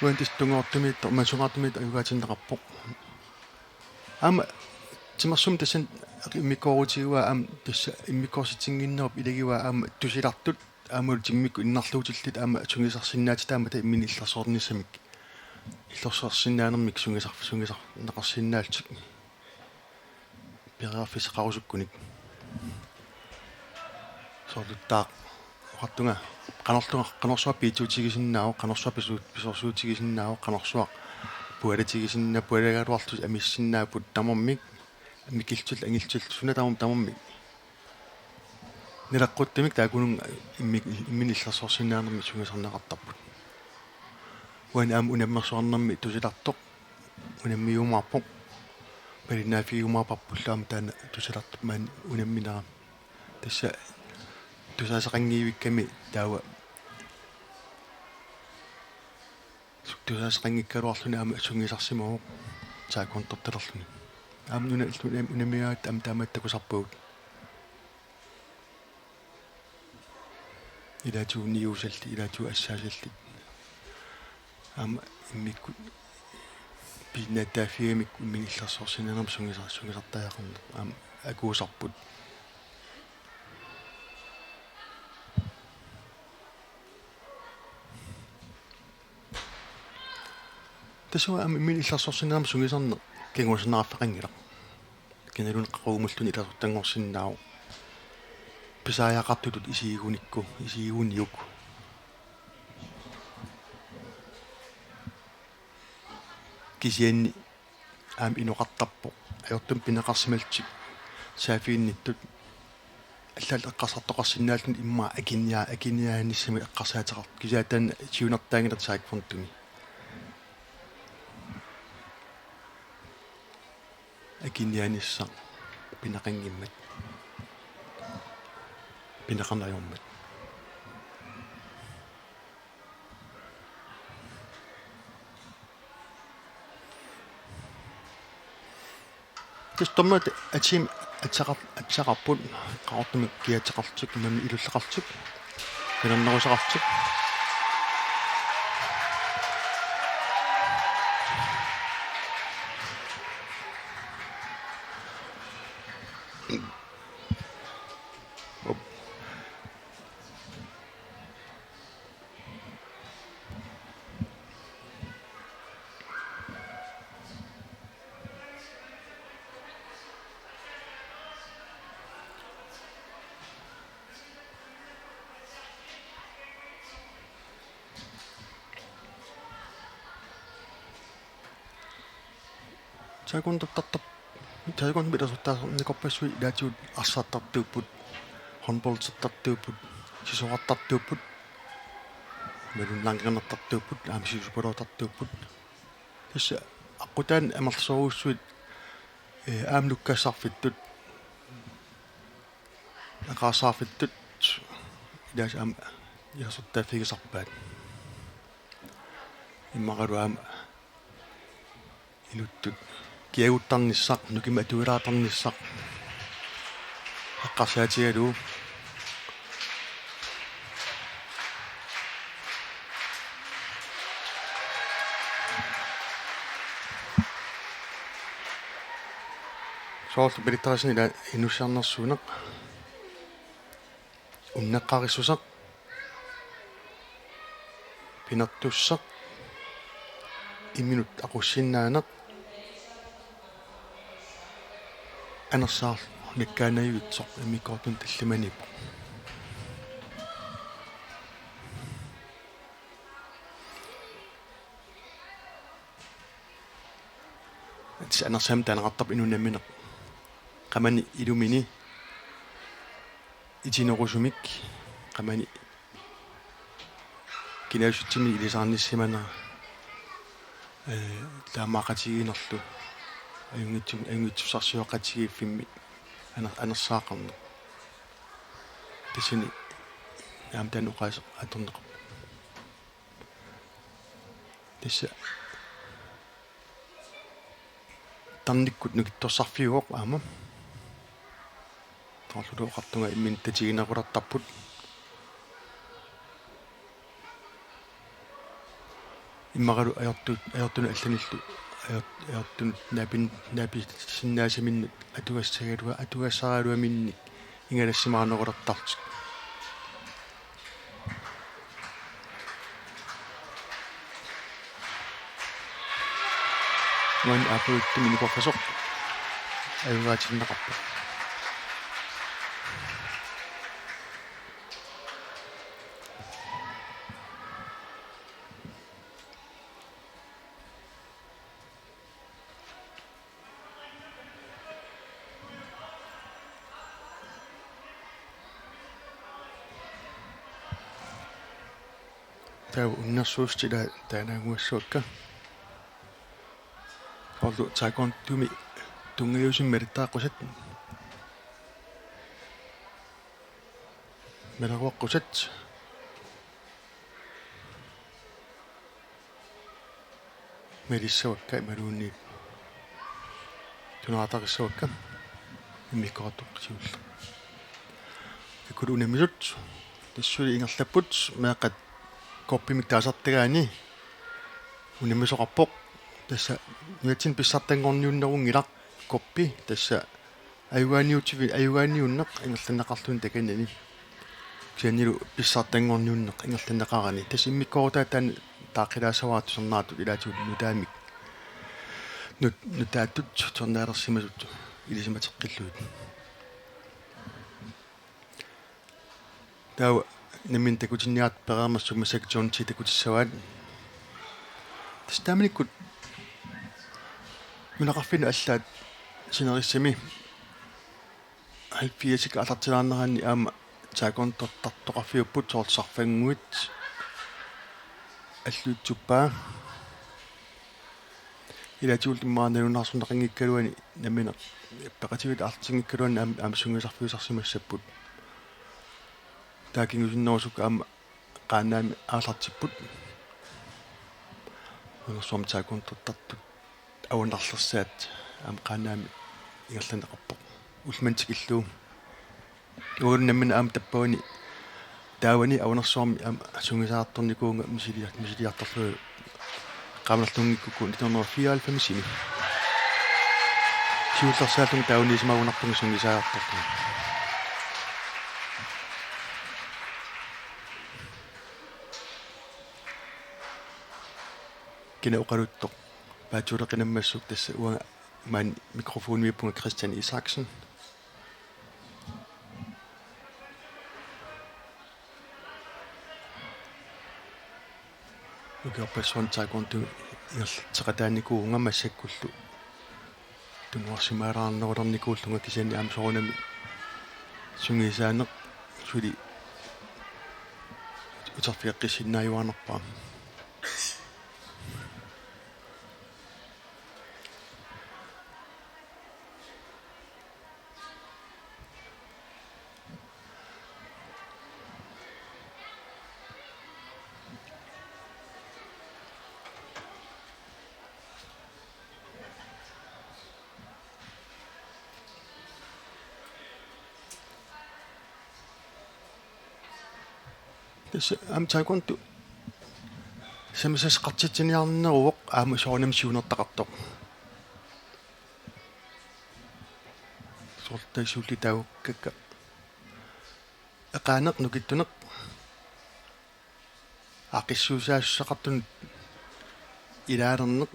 Uani tassa tungaartumiittoq, mansungaartumiittoq ajugaatinneqarpoq. Aamma timersuumik tassani immikkoorutigaa aamma tassa immikkoortitsinnginnerup ilagivaa aamma tusilartut aammalu timmikkut innarluutillit aamma sungiusarsinnaatitaammata imminut illersornissamik. Illersorsinnaanermik sungiusar-, sungiusarneqarsinnaallutik. Periarfissaqarusukkunik. Soorlu taava oqartunga qanorluunniit qanorsuaq piitsuutigisinnaavoq, qanorsuaq pisu-, pisorsuutigisinnaavoq, qanorsuaq pualatigisinna-, pualagaluarlutik amissinnaapput tamarmik, mikillutillu angillutillu suna tamarmi tamarmik. Naleqquttumik taakkununnga immi-, imminut illersorsinnaanermik sungiusarneqartarput. Uani aamma unammersuarnermi tusilartoq unammiumaarpoq. Malinnaaffigiumaarparpullu aamma taanna tusilartup maani unamminerani. Tassa tusaaseqanngivikkami taava tusaaseqanngikkaluarluni aamma sungiusarsimavoq taekwondotalerluni. Aamma una illu unammigaangatta aamma taamaattoq takusarpagut. Ilaatigut niuusallit, ilaatigut assaasallit. Aamma immikkut pisinnaatitaaffigamikku imminut illersorsinnaanermik sungiusar-, sungiusartariaqarneq aamma akuusarput. Tassa aamma imminut illersorsinnaanermik sungiusarneq kingusinnerarfeqanngilaq. Kinaluunniit qaqugumulluni isertittanngorsinnaavoq. Pisariaqartutut isigigunikku, isigiguniuk. Kisianni aamma inoqartarpoq. Ajortumik pineqarsimallutik saaffiginnittut. Allaallu eqqarsartoqarsinnaalluni immaqa akinnia-, akinniaanissamik eqqarsaateqartut. Kisianni taanna siunertaanngilaq taekwondoni. Akinniaanissaq pineqanngimmat. Pineqarneq ajormat. Tassa dommerit atsiimik atsaqar-, atsaqarput, qaqortumik kiateqarlutik, imaluunniit ilulleqarlutik, qinernerusaqarlutik. Op. Taekwondottartar-, taekwondomik isertitaasorniarparput ilaatigut arsartartuupput, håndboldertartuupput, sisorartartuupput, imaluunniit langrendtartuupput, aamma sisupaluartartuupput. Tassa aqqutaani amerlasoorujussuit, ee, aamma nukkassarfittut, eqaarsaarfittut, ilaasa aamma isertitaaffigisarpaat. Immaqalu aamma inuttut kiaguttarnissaq, nukimik atuilaartarnissaq eqqarsaatigalugu. Soorlu pilittarisini ila inussiarnersuuneq. Unneqqarissuseq, pinertusseq, imminut aqussinnaaneq, anersaar-, Mikkaanajutsoq immikkoortuni tallimaniippoq. Ats anersaamik taaneqartarpoq inuk nammineq. Qamani ilumini itinerusumik qamani kinaassutsimi ilisaarnissimanera, ee, taamaaqatigiinnerlu ajunngitsum-, ajunngitsussarsioqatigiiffimmi aner-, anersaaqarneq. Tassani aamma taanna oqaaseq atorneqarpoq. Tassa tarnikkut nukittorsarfiuvoq aamma. Toorluta oqartunga imminut tatiginerulertarput. Immaqalu ajortu-, ajortunut allanillu, ajor-, ajortunut naapin-, naapisinnaasaminnut atugassagaluaq, atugassaraluaminnik ingalassimaarnerulertarlutik. Nuann aappaluttumi nikorfasoq ajugaatinneqarpoq. Taava unnersuussutila taannaanguassavakka. Soorlu taekwondomi tunngaviusumik malittariaqqusaat. Maleruaqqusat. Malissavakka imaluunniit tunaartaqissavakka immikkoortoq siulleq. Taakku unammisut tassa suli ingerlapput meeqqat koppimik taasartagaanni unammisoqarpoq. Tassa nunatsinni pissartanngorniunnerunngilaq koppi tassa ajugaaniutivi-, ajugaaniunneq ingerlanneqarluni takanani. Kisiannilu pissartanngorniunneq ingerlanneqarani. Tassa immikkoortuata taanna taaqqilaassavara tusarnaartut ilaatigut nutaamik. Nut-, nutaatut tusarnaalersimasut ilisimateqqillugit. Taava nammineq takutinniartut pereermat sumut massakkut John T takutissavaat. Tassa taamanikkut nunaqarfinnut allaat sinerissami halvfjerdsikkut aallartilaarneranni aamma taekwondortartoqarfiupput soorlu sarfannguit Alluitsup Paa. Ilaatigut immaqa nalunaarsorneqanngikkaluani nammineq peqatigiit aallartinngikkaluani aam-, aamma sungiusarfiusarsimassapput. Taava kingusinnerusukkut aamma Qaanaami aallartipput. Awernersuarmi taekwondortartut avannarlersaat aamma Qaanaami ingerlanneqarpoq. Ullumimut tikillugu. Uagut nammineq aamma tappavani taavani Awernersuarmi aamma sungiusartornikuuvunga misiliar-, misiliartorlunga qaamanerlunngikkukku nitten hundrede og fireoghalvfems-imi. Siullersaallunga taavaniisimagunarpunga sungiusartorlunga. Kina oqaluttoq paatsuuleqinammassuk tassa uanga maani mikrofoniupunga Christian Isaksen. Ukiorpassuarni taekwondomi ingerlatseqataanikuuvunga massakkullu tunuarsimaalaarnerulernikuullunga kisianni aamma soorunami sungiusaaneq suli uterfigeqqissinnaajuarnerpara. Tassa aamma taekwondo sammisassaqartitsiniarneruvoq aamma soorunami siunertaqartoq. Soorlu tassa ullut taagukkakka. Eqaaneq nukittuneq. Aaqqissuussaassuseqartunut ilaalerneq.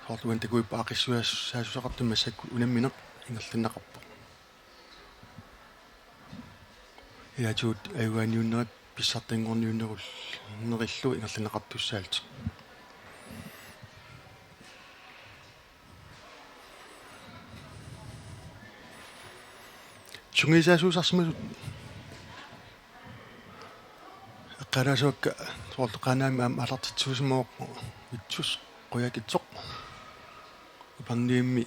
Soorlu uani takuippoq aaqqissuussaasoqartumik massakkut unammineq ingerlanneqarpoq. Ilaatigut ajugaaniunnerit pissartanngorniunnerillu ingerlanneqartussaallutik. Sungiusaasuusarsimasut eqqaalaassuakka soorlu Qaanaami aamma aallartitsuusimavoq Vittus Qujaukitsoq. Upernavimmi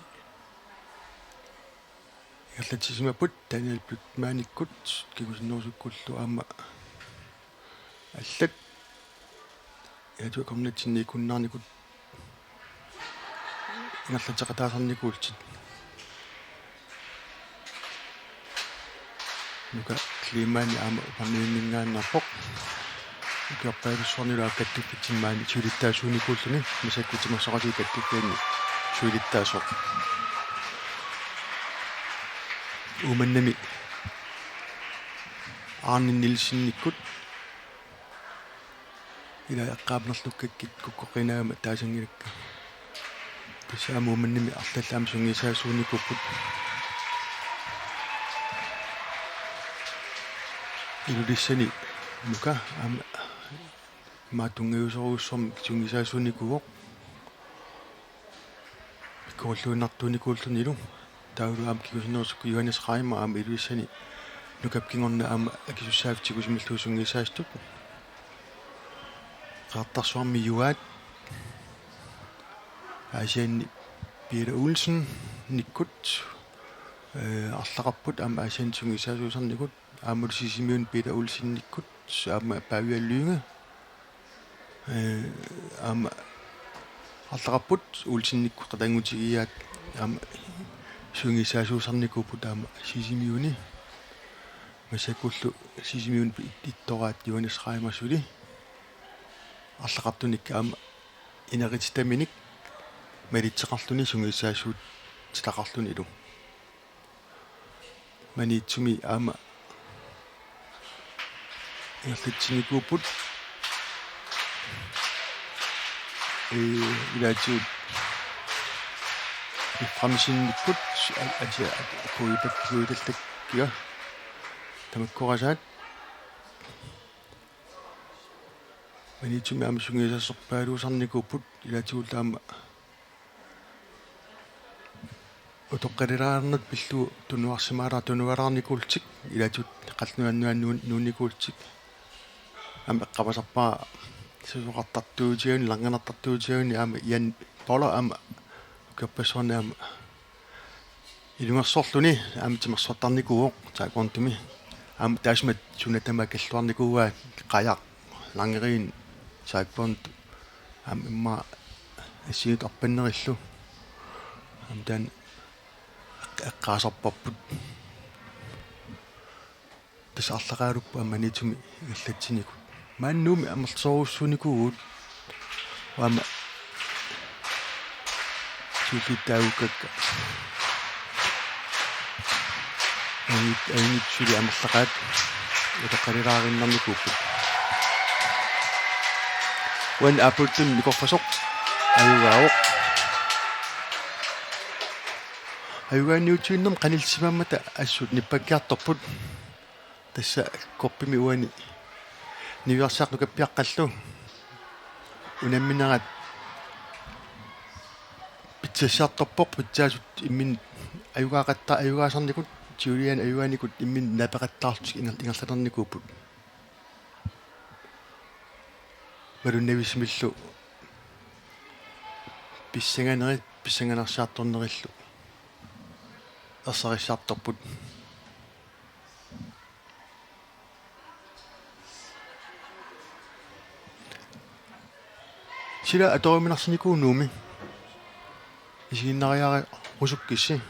ingerlatsisimapput Daniel Bygdemanikkut kingusinnerusukkullu aamma allat. Ilaatigut akornatsinni ikunnaarnikut ingerlatseqataasarnikuullutik. Nuka Kleemann aamma Upernavimminngaanneerpoq. Ukiorpaalussuarnilu aamma kattuffitsinnut maani siulittaasuunikuulluni, massakkut timersoqatigut kattuffianni siulittaasoq. Uummannami Arne Nielsenikkut ila eqqaanerlukkakkit kukkoqqiinnaagama taassanngilakka. Tassa aamma Uummannami arlallit aamma sungiusaasuunikuupput. Ilulissani Nuka aamma maani tunngaviusorujussuarmik sungiusaasuunikuuvoq. Pikkorilluinnartuunikuullunilu. Taavalu aamma kingusinnerusukkut Johannes Reimer aamma Ilulissani Nukap kingorna aamma akisussaaffik tigusimalluni sungiusaasutut. Qeqertarsuarmi Juaat Aasianni Peter Olsenikkut, eh, arlaqarput aamma Aasianni sungiusaasuusarnikut. Aammalu Sisimiuni Peter Olsenikkut aamma Pavia Lynge, eh, aamma arlaqarput Olsenikkut qatanngutigiiaat aamma sungiusaasuusarnikuupput aamma Sisimiuni. Massakkullu Sisimiuni ittoraat Johannes Reimer suli arlaqartunik aamma inequtitaminik malitseqarluni sungiusaasuutitaqarlunilu. Maniitsumi aamma ingerlatsinikuupput. Ee, ilaatigut Efraimsenikkut a-, atia kuipat kuitaltakkiga tamakkorasaat. Maniitsumi aamma sungiusaasorpaalussuarnikuupput ilaatigullu aamma utoqqalilaarneq pillugu tunuarsimaalaar-, tunualaarnikuullutik ilaatigut qallunaat nuan-, nuun-, nuunnikuullutik. Aamma eqqamasarpara susoqartartuutigalugu, langernartartuutigalugu aamma Jan Poller aamma ukiorpassuarni aamma ilungersorluni aamma timersortarnikuuvoq taekwondomi. Aamma taassuma suna tamaat kalluarnikuuaa qajaq langeriin taekwondo aamma immaqa assigiinngitsut arpannerillu. Aamma taanna eq-, eqqaasarparput. Tassa arlaqarput aamma Maniitsumi ingerlatsinikut. Maani Nuummi amerlasoorujussuunikuuvugut. Aamma siulliit taagukkakka. Ajunngit-, ajunngitsut suli amerlaqaat utoqqalilaarinnarnikuupput. Uani Appleton nikorfasoq ajugaavoq. Ajugaaniutiinnarmik qanillisimammata assut nippakkiartorput. Tassa kuppimi uani niviarsiartoq nukappiaqqallu unamminerat pitsassiartorpoq, pitsaasut imminnut ajugaaqatta-, ajugaasarnikut, siuliani ajugaanikkut imminnut naapeqattaarlutik inger-, ingerlanernikuupput. Malunnavisumillu pissanganeri-, pissanganarsiartornerillu ersarissiartorput. Sila atoruminarsinikuuvoq Nuummi. Isiginnaariarusukkissi.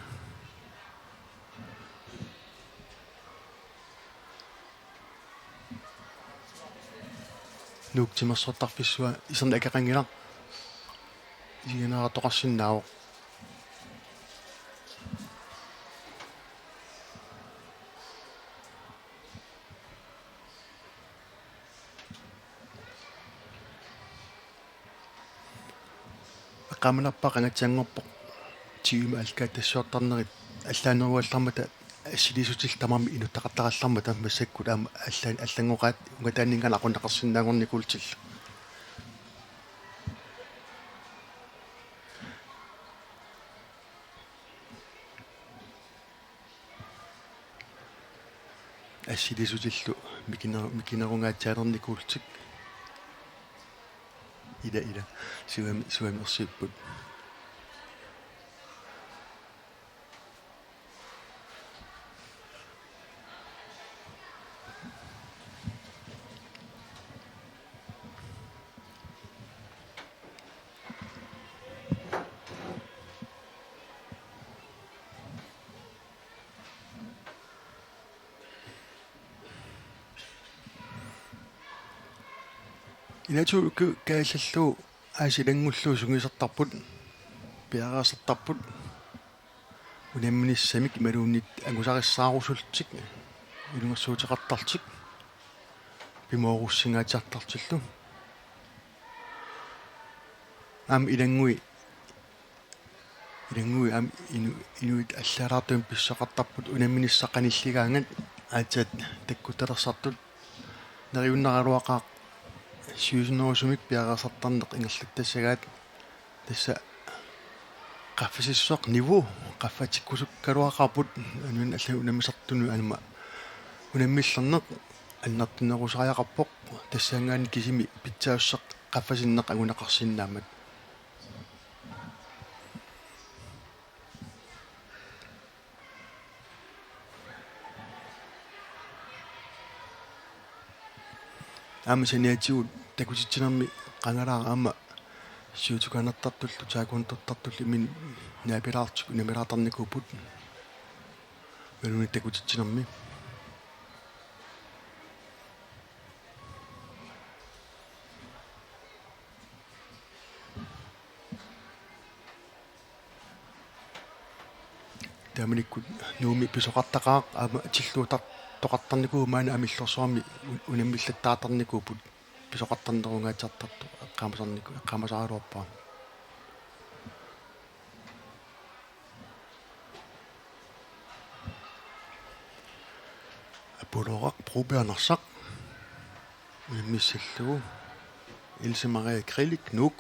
Nuuk timersortarfissua iserneq akeqanngilaq. Isiginnaartoqarsinnaavoq. Qaamanarpaa qangatsanngorpoq tyvemi alkaat tassiortarnerit allaaneruallarmata assiliissutillu tamarmik inuttaqartarallarmata massakkut aamma allaan-, allanngoqaat ungataanninngaanniit aqunneqarsinnaanngornikuullutillu. Assiliissutillu mikiner-, mikinerungaatsialernikuullutik. Ila, ila. Sivami-, sivamersipput. Inatsisartut kaallallugu aasiit ilanngullugu sungiusartarput, piareersartarput, unamminissamik imaluunniit angusarissaarusullutik, ilungersuuteqartarlutik, pimoorussinngaatsiartarlutillu. Aamma ilanngui, ilanngui aamma inu-, inuit allaalaartumik pisoqartarput unamminissaq qanilligaangat aatsaat takkuttalersartut. Neriunnaraluaqaaq siusinnerusumik piareersartarneq ingerlattassagaat, tassa qaffasissuseq niveau qaffatsikkusukkaluaqaarput, inunnut allanut unammisartunut aamma unammillerneq annertunerusariaqarpoq, tassaanngaanniit kisimi pitsaassuseq qaffasinneq anguneqarsinnaammat. Aamma saniatigut takutitsinermi qangalaaq aamma siutukaanertartullu taekwondortartullu imminnut naapilaartut unammilaartarnikuupput. Imaluunniit takutitsinermi. Taamanikkut Nuummi pisoqartaqaaq aamma tilluuttar-, toqartarnikuuvoq maani aamma Illorsuarmi un-, unammillattaartarnikuupput, pisoqartarnerungaatsiartartoq eqqaamasarniku-, eqqaamasaraluarpara. Apoloraq Broberg Narsaq unammissallugu, Else Marie Krillik Nuuk.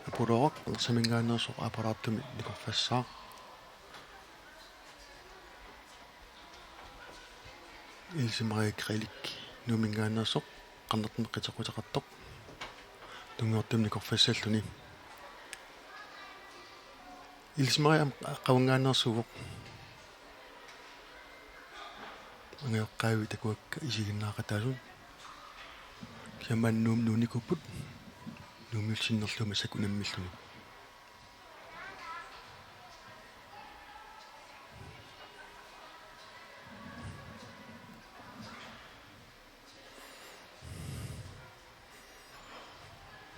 Apoloraq Narsaminngaanneersoq aappalaartumik nikorfassaaq. Else Marie Krillik Nuumminngaanneersoq, Qernertumik qiteqquteqartoq, tunngavittumi nikorfassalluni. Else Marie aamma Qavinngaanneersuuvoq. Angajoqqaavi takuakka isiginnaaqataasut. Kisianni maani Nuummi nuunnikuupput. Nuummiullu sinnerlugu massakkut unammilluni.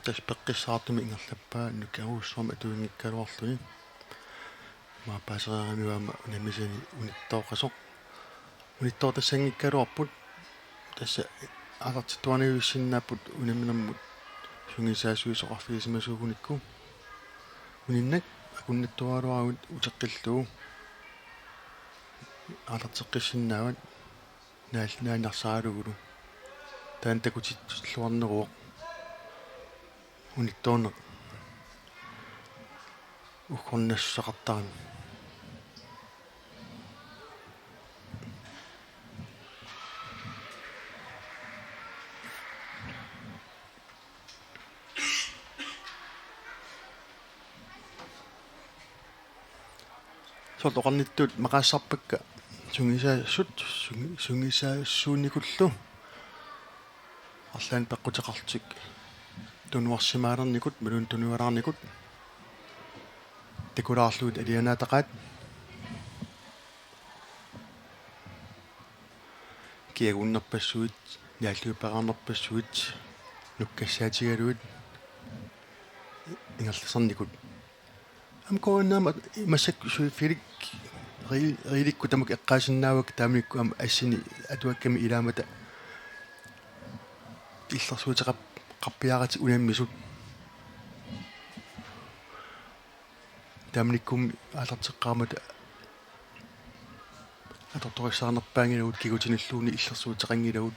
Tassa peqqissaartumik ingerlappaa, nukerujussuarmik atuinngikkaluarluni. Aamma paasereeramiuk aamma unammisani unittooqasoq. Unittooq tassanngikkaluarput. Tassa aallartittuarniuissinnaapput unamminermut sungiusaassuit oqarfigisimasuugunikku. Uninnak akunnattuaraluaruit uteqqillugu aallarteqqissinnaavat, naal-, naannarsaralugulu. Taanna takutitsilluarneruvoq unittoorneq uggornassuseqartarami. Soorlu oqarnittut maqaassarpakka sungiusaassut, sungi-, sungiusaassuunikullu arlaannik peqquteqarlutik tunuarsimaalernikut, imaluunniit tunualaarnikut takulaarlugit alianaataqaat. Kiagunnerpassuit, naalliuppeqarnerpassuit, nukkassaatigalugit ingerlasernikut. Aamma K N R-mi massakkut suiffilik ri-, riilikkut tamakku eqqaasinnaavakka, taamanikkut aamma assini atuakkami ilaammata illersuuteqarpiaratik unammisut. Taamanikkut aallarteqqaarmata atortorissaarnerpaanngilagut kigutinilluunniit illersuuteqanngilagut.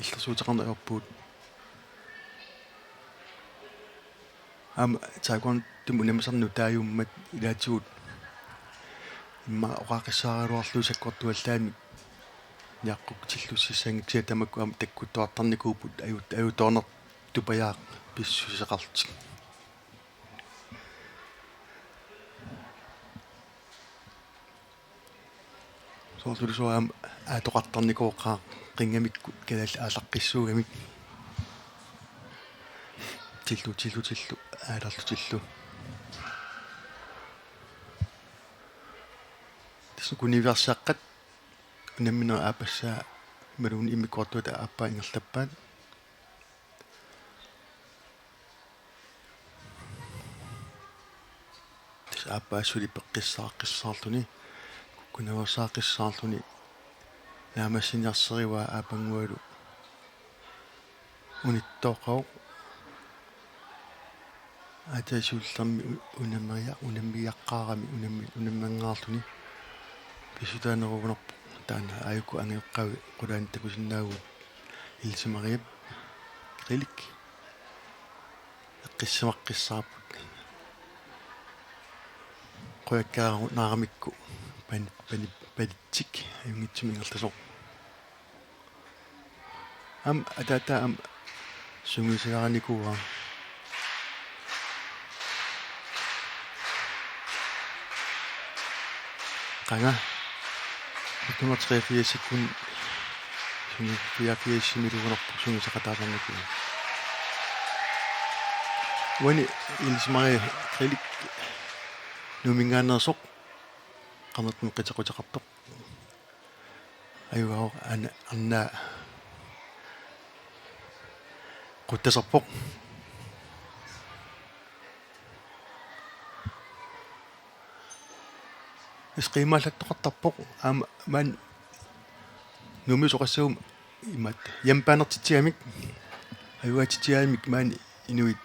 Illersuuteqarneq ajorpugut. Aamma taekwondottumik unammisarneq taajummat ilaatigut immaqa oqaaqqissaaraluarlugu sakkortuallaamik niaqqutsillussissanngitsoq kisianni tamakku aamma takkuttuartarnikuupput ajut-, ajutoornartupajaaq pissuseqarlutik. Soorlu soorlu aamma aatoqartarnikooqaaq qingamikkut kalaallit aallaqqissuugamik. Tillu, tillu, tillu, aalarlutillu. Tassa kuniversaaqqat unamminerit aappassaa imaluunniit immikkoortuata aappaa ingerlappaat. Tassa aappaa suli peqqissaaqqissaarluni, kukkunaveersaaqqissaarluni, naammassiniarserivaa aappanngualu unittooqaaq. Aatsaat siullermik u-, unammeria-, unammiaqqaarami unammi-, unammanngaarluni pissutaanerugunarpoq. Taanna aajuku angajoqqaavi qulaani takusinnaavugut Else Mariep Grillik eqqissimaqqissaarput. Qujakkaaru naaramikku pani-, pani-, panitsik ajunngitsumik ingerlasoq. Aamma ataataa aamma sungiusaarinikuuaa. Qanga. Nitten hundrede treogfirs-ikkut sungi-, fireogfirs-imiluunniit sungiusaqataasarnikuuaa. Uani Else Marie Grillik Nuumminngaanneersoq qernertumik qiteqquteqartoq. Ajugaavoq an-, annaa quttasarpoq. Isqiimaallattoqartarpoq aamma maani Nuummi soqassuarmi imaattoq hjemmebane-titsigamik, ajugaatitsigamik maani inuit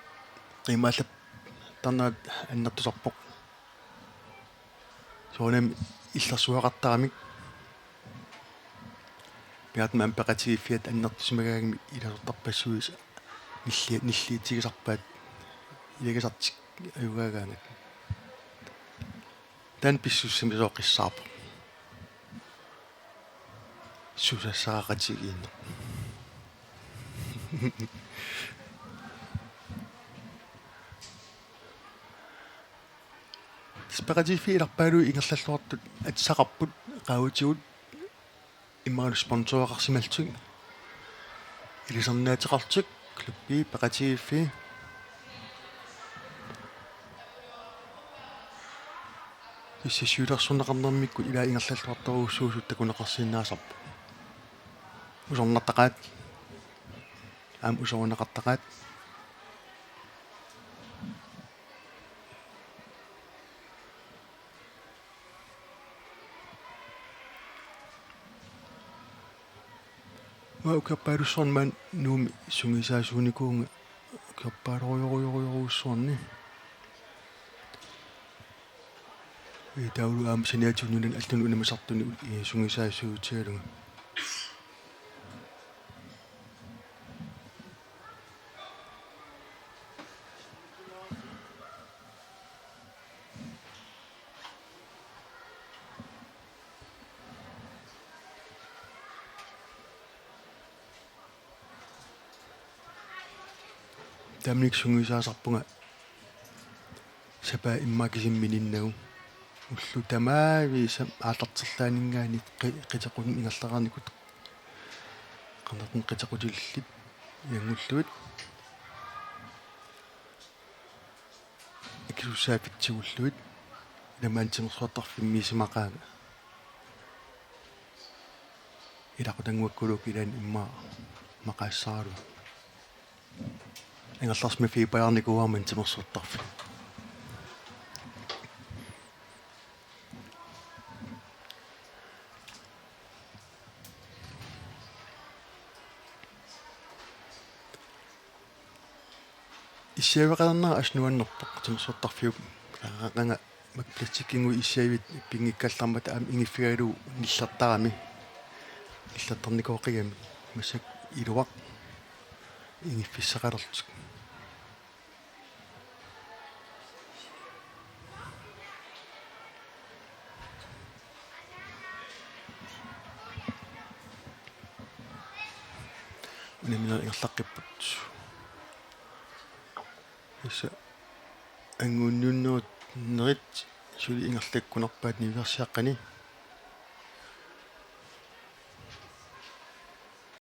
qiimaallattarnerat annertusarpoq. Soorunami illersuaqartaramik. Piaatmam peqatigiiffiata annertusimagaangamik ilasortarpassuit nilli-, nilliutigisarpaat ilagisartik ajugaagaangat. Taanna pissusissamisoqassaarpoq. Susassaqaqatigiinneq. Tassa peqatigiiffiit ilarpaaluit ingerlalluartut atisaqarput qaavatigut imaluunniit sponsoreqarsimallutik. Ilisarnaateqarlutik klubbi peqatigiiffii. Tassa siulersorneqarnermikkut ilaa ingerlalluartorujussuusut takuneqarsinnaasarput. Usornartaqaat. Aamma usoruneqartaqaat. Uanga ukiorpaalussuarni maani Nuummi sungiusaasuunikuuvunga ukiorpaalorujorujorujorujussuarni. Ii, taavalu aamma saniatigut nunani allani unammisartuni u-, ii, sungiusaasuutigalugu. Taamanikkut sungiusaasarpunga sapaat immaqa kisimi mininnagu. Ullut tamaaviisa aallarterlaaninngaanniit qi-, qiteqqunik ingerlareernikut. Qernertumik qiteqqutillit ilanngullugu. Akisussaaffittigullugit. Ilami maani timersortarfimmiissimaqaanga. Ilaqutannguakkuluukkut ilaanni immaqa maqaassaraluarlunga. Angerlarsimaffigipajaarnikuuara maani timersortarfik. Issiaveqalernera assut nuannerpoq timersortarfiup. Qanga makku plastikkinnguit issiavit pinngikkallarmata aamma ingiffigaalu nillertarami. Nillertarnikooqigami massakkut iluaq ingiffissaqalerlutik. Unamminerit ingerlaqqipput. Tassa anguunniunnerit suli ingerlakkunarpaat niuersiaqqani.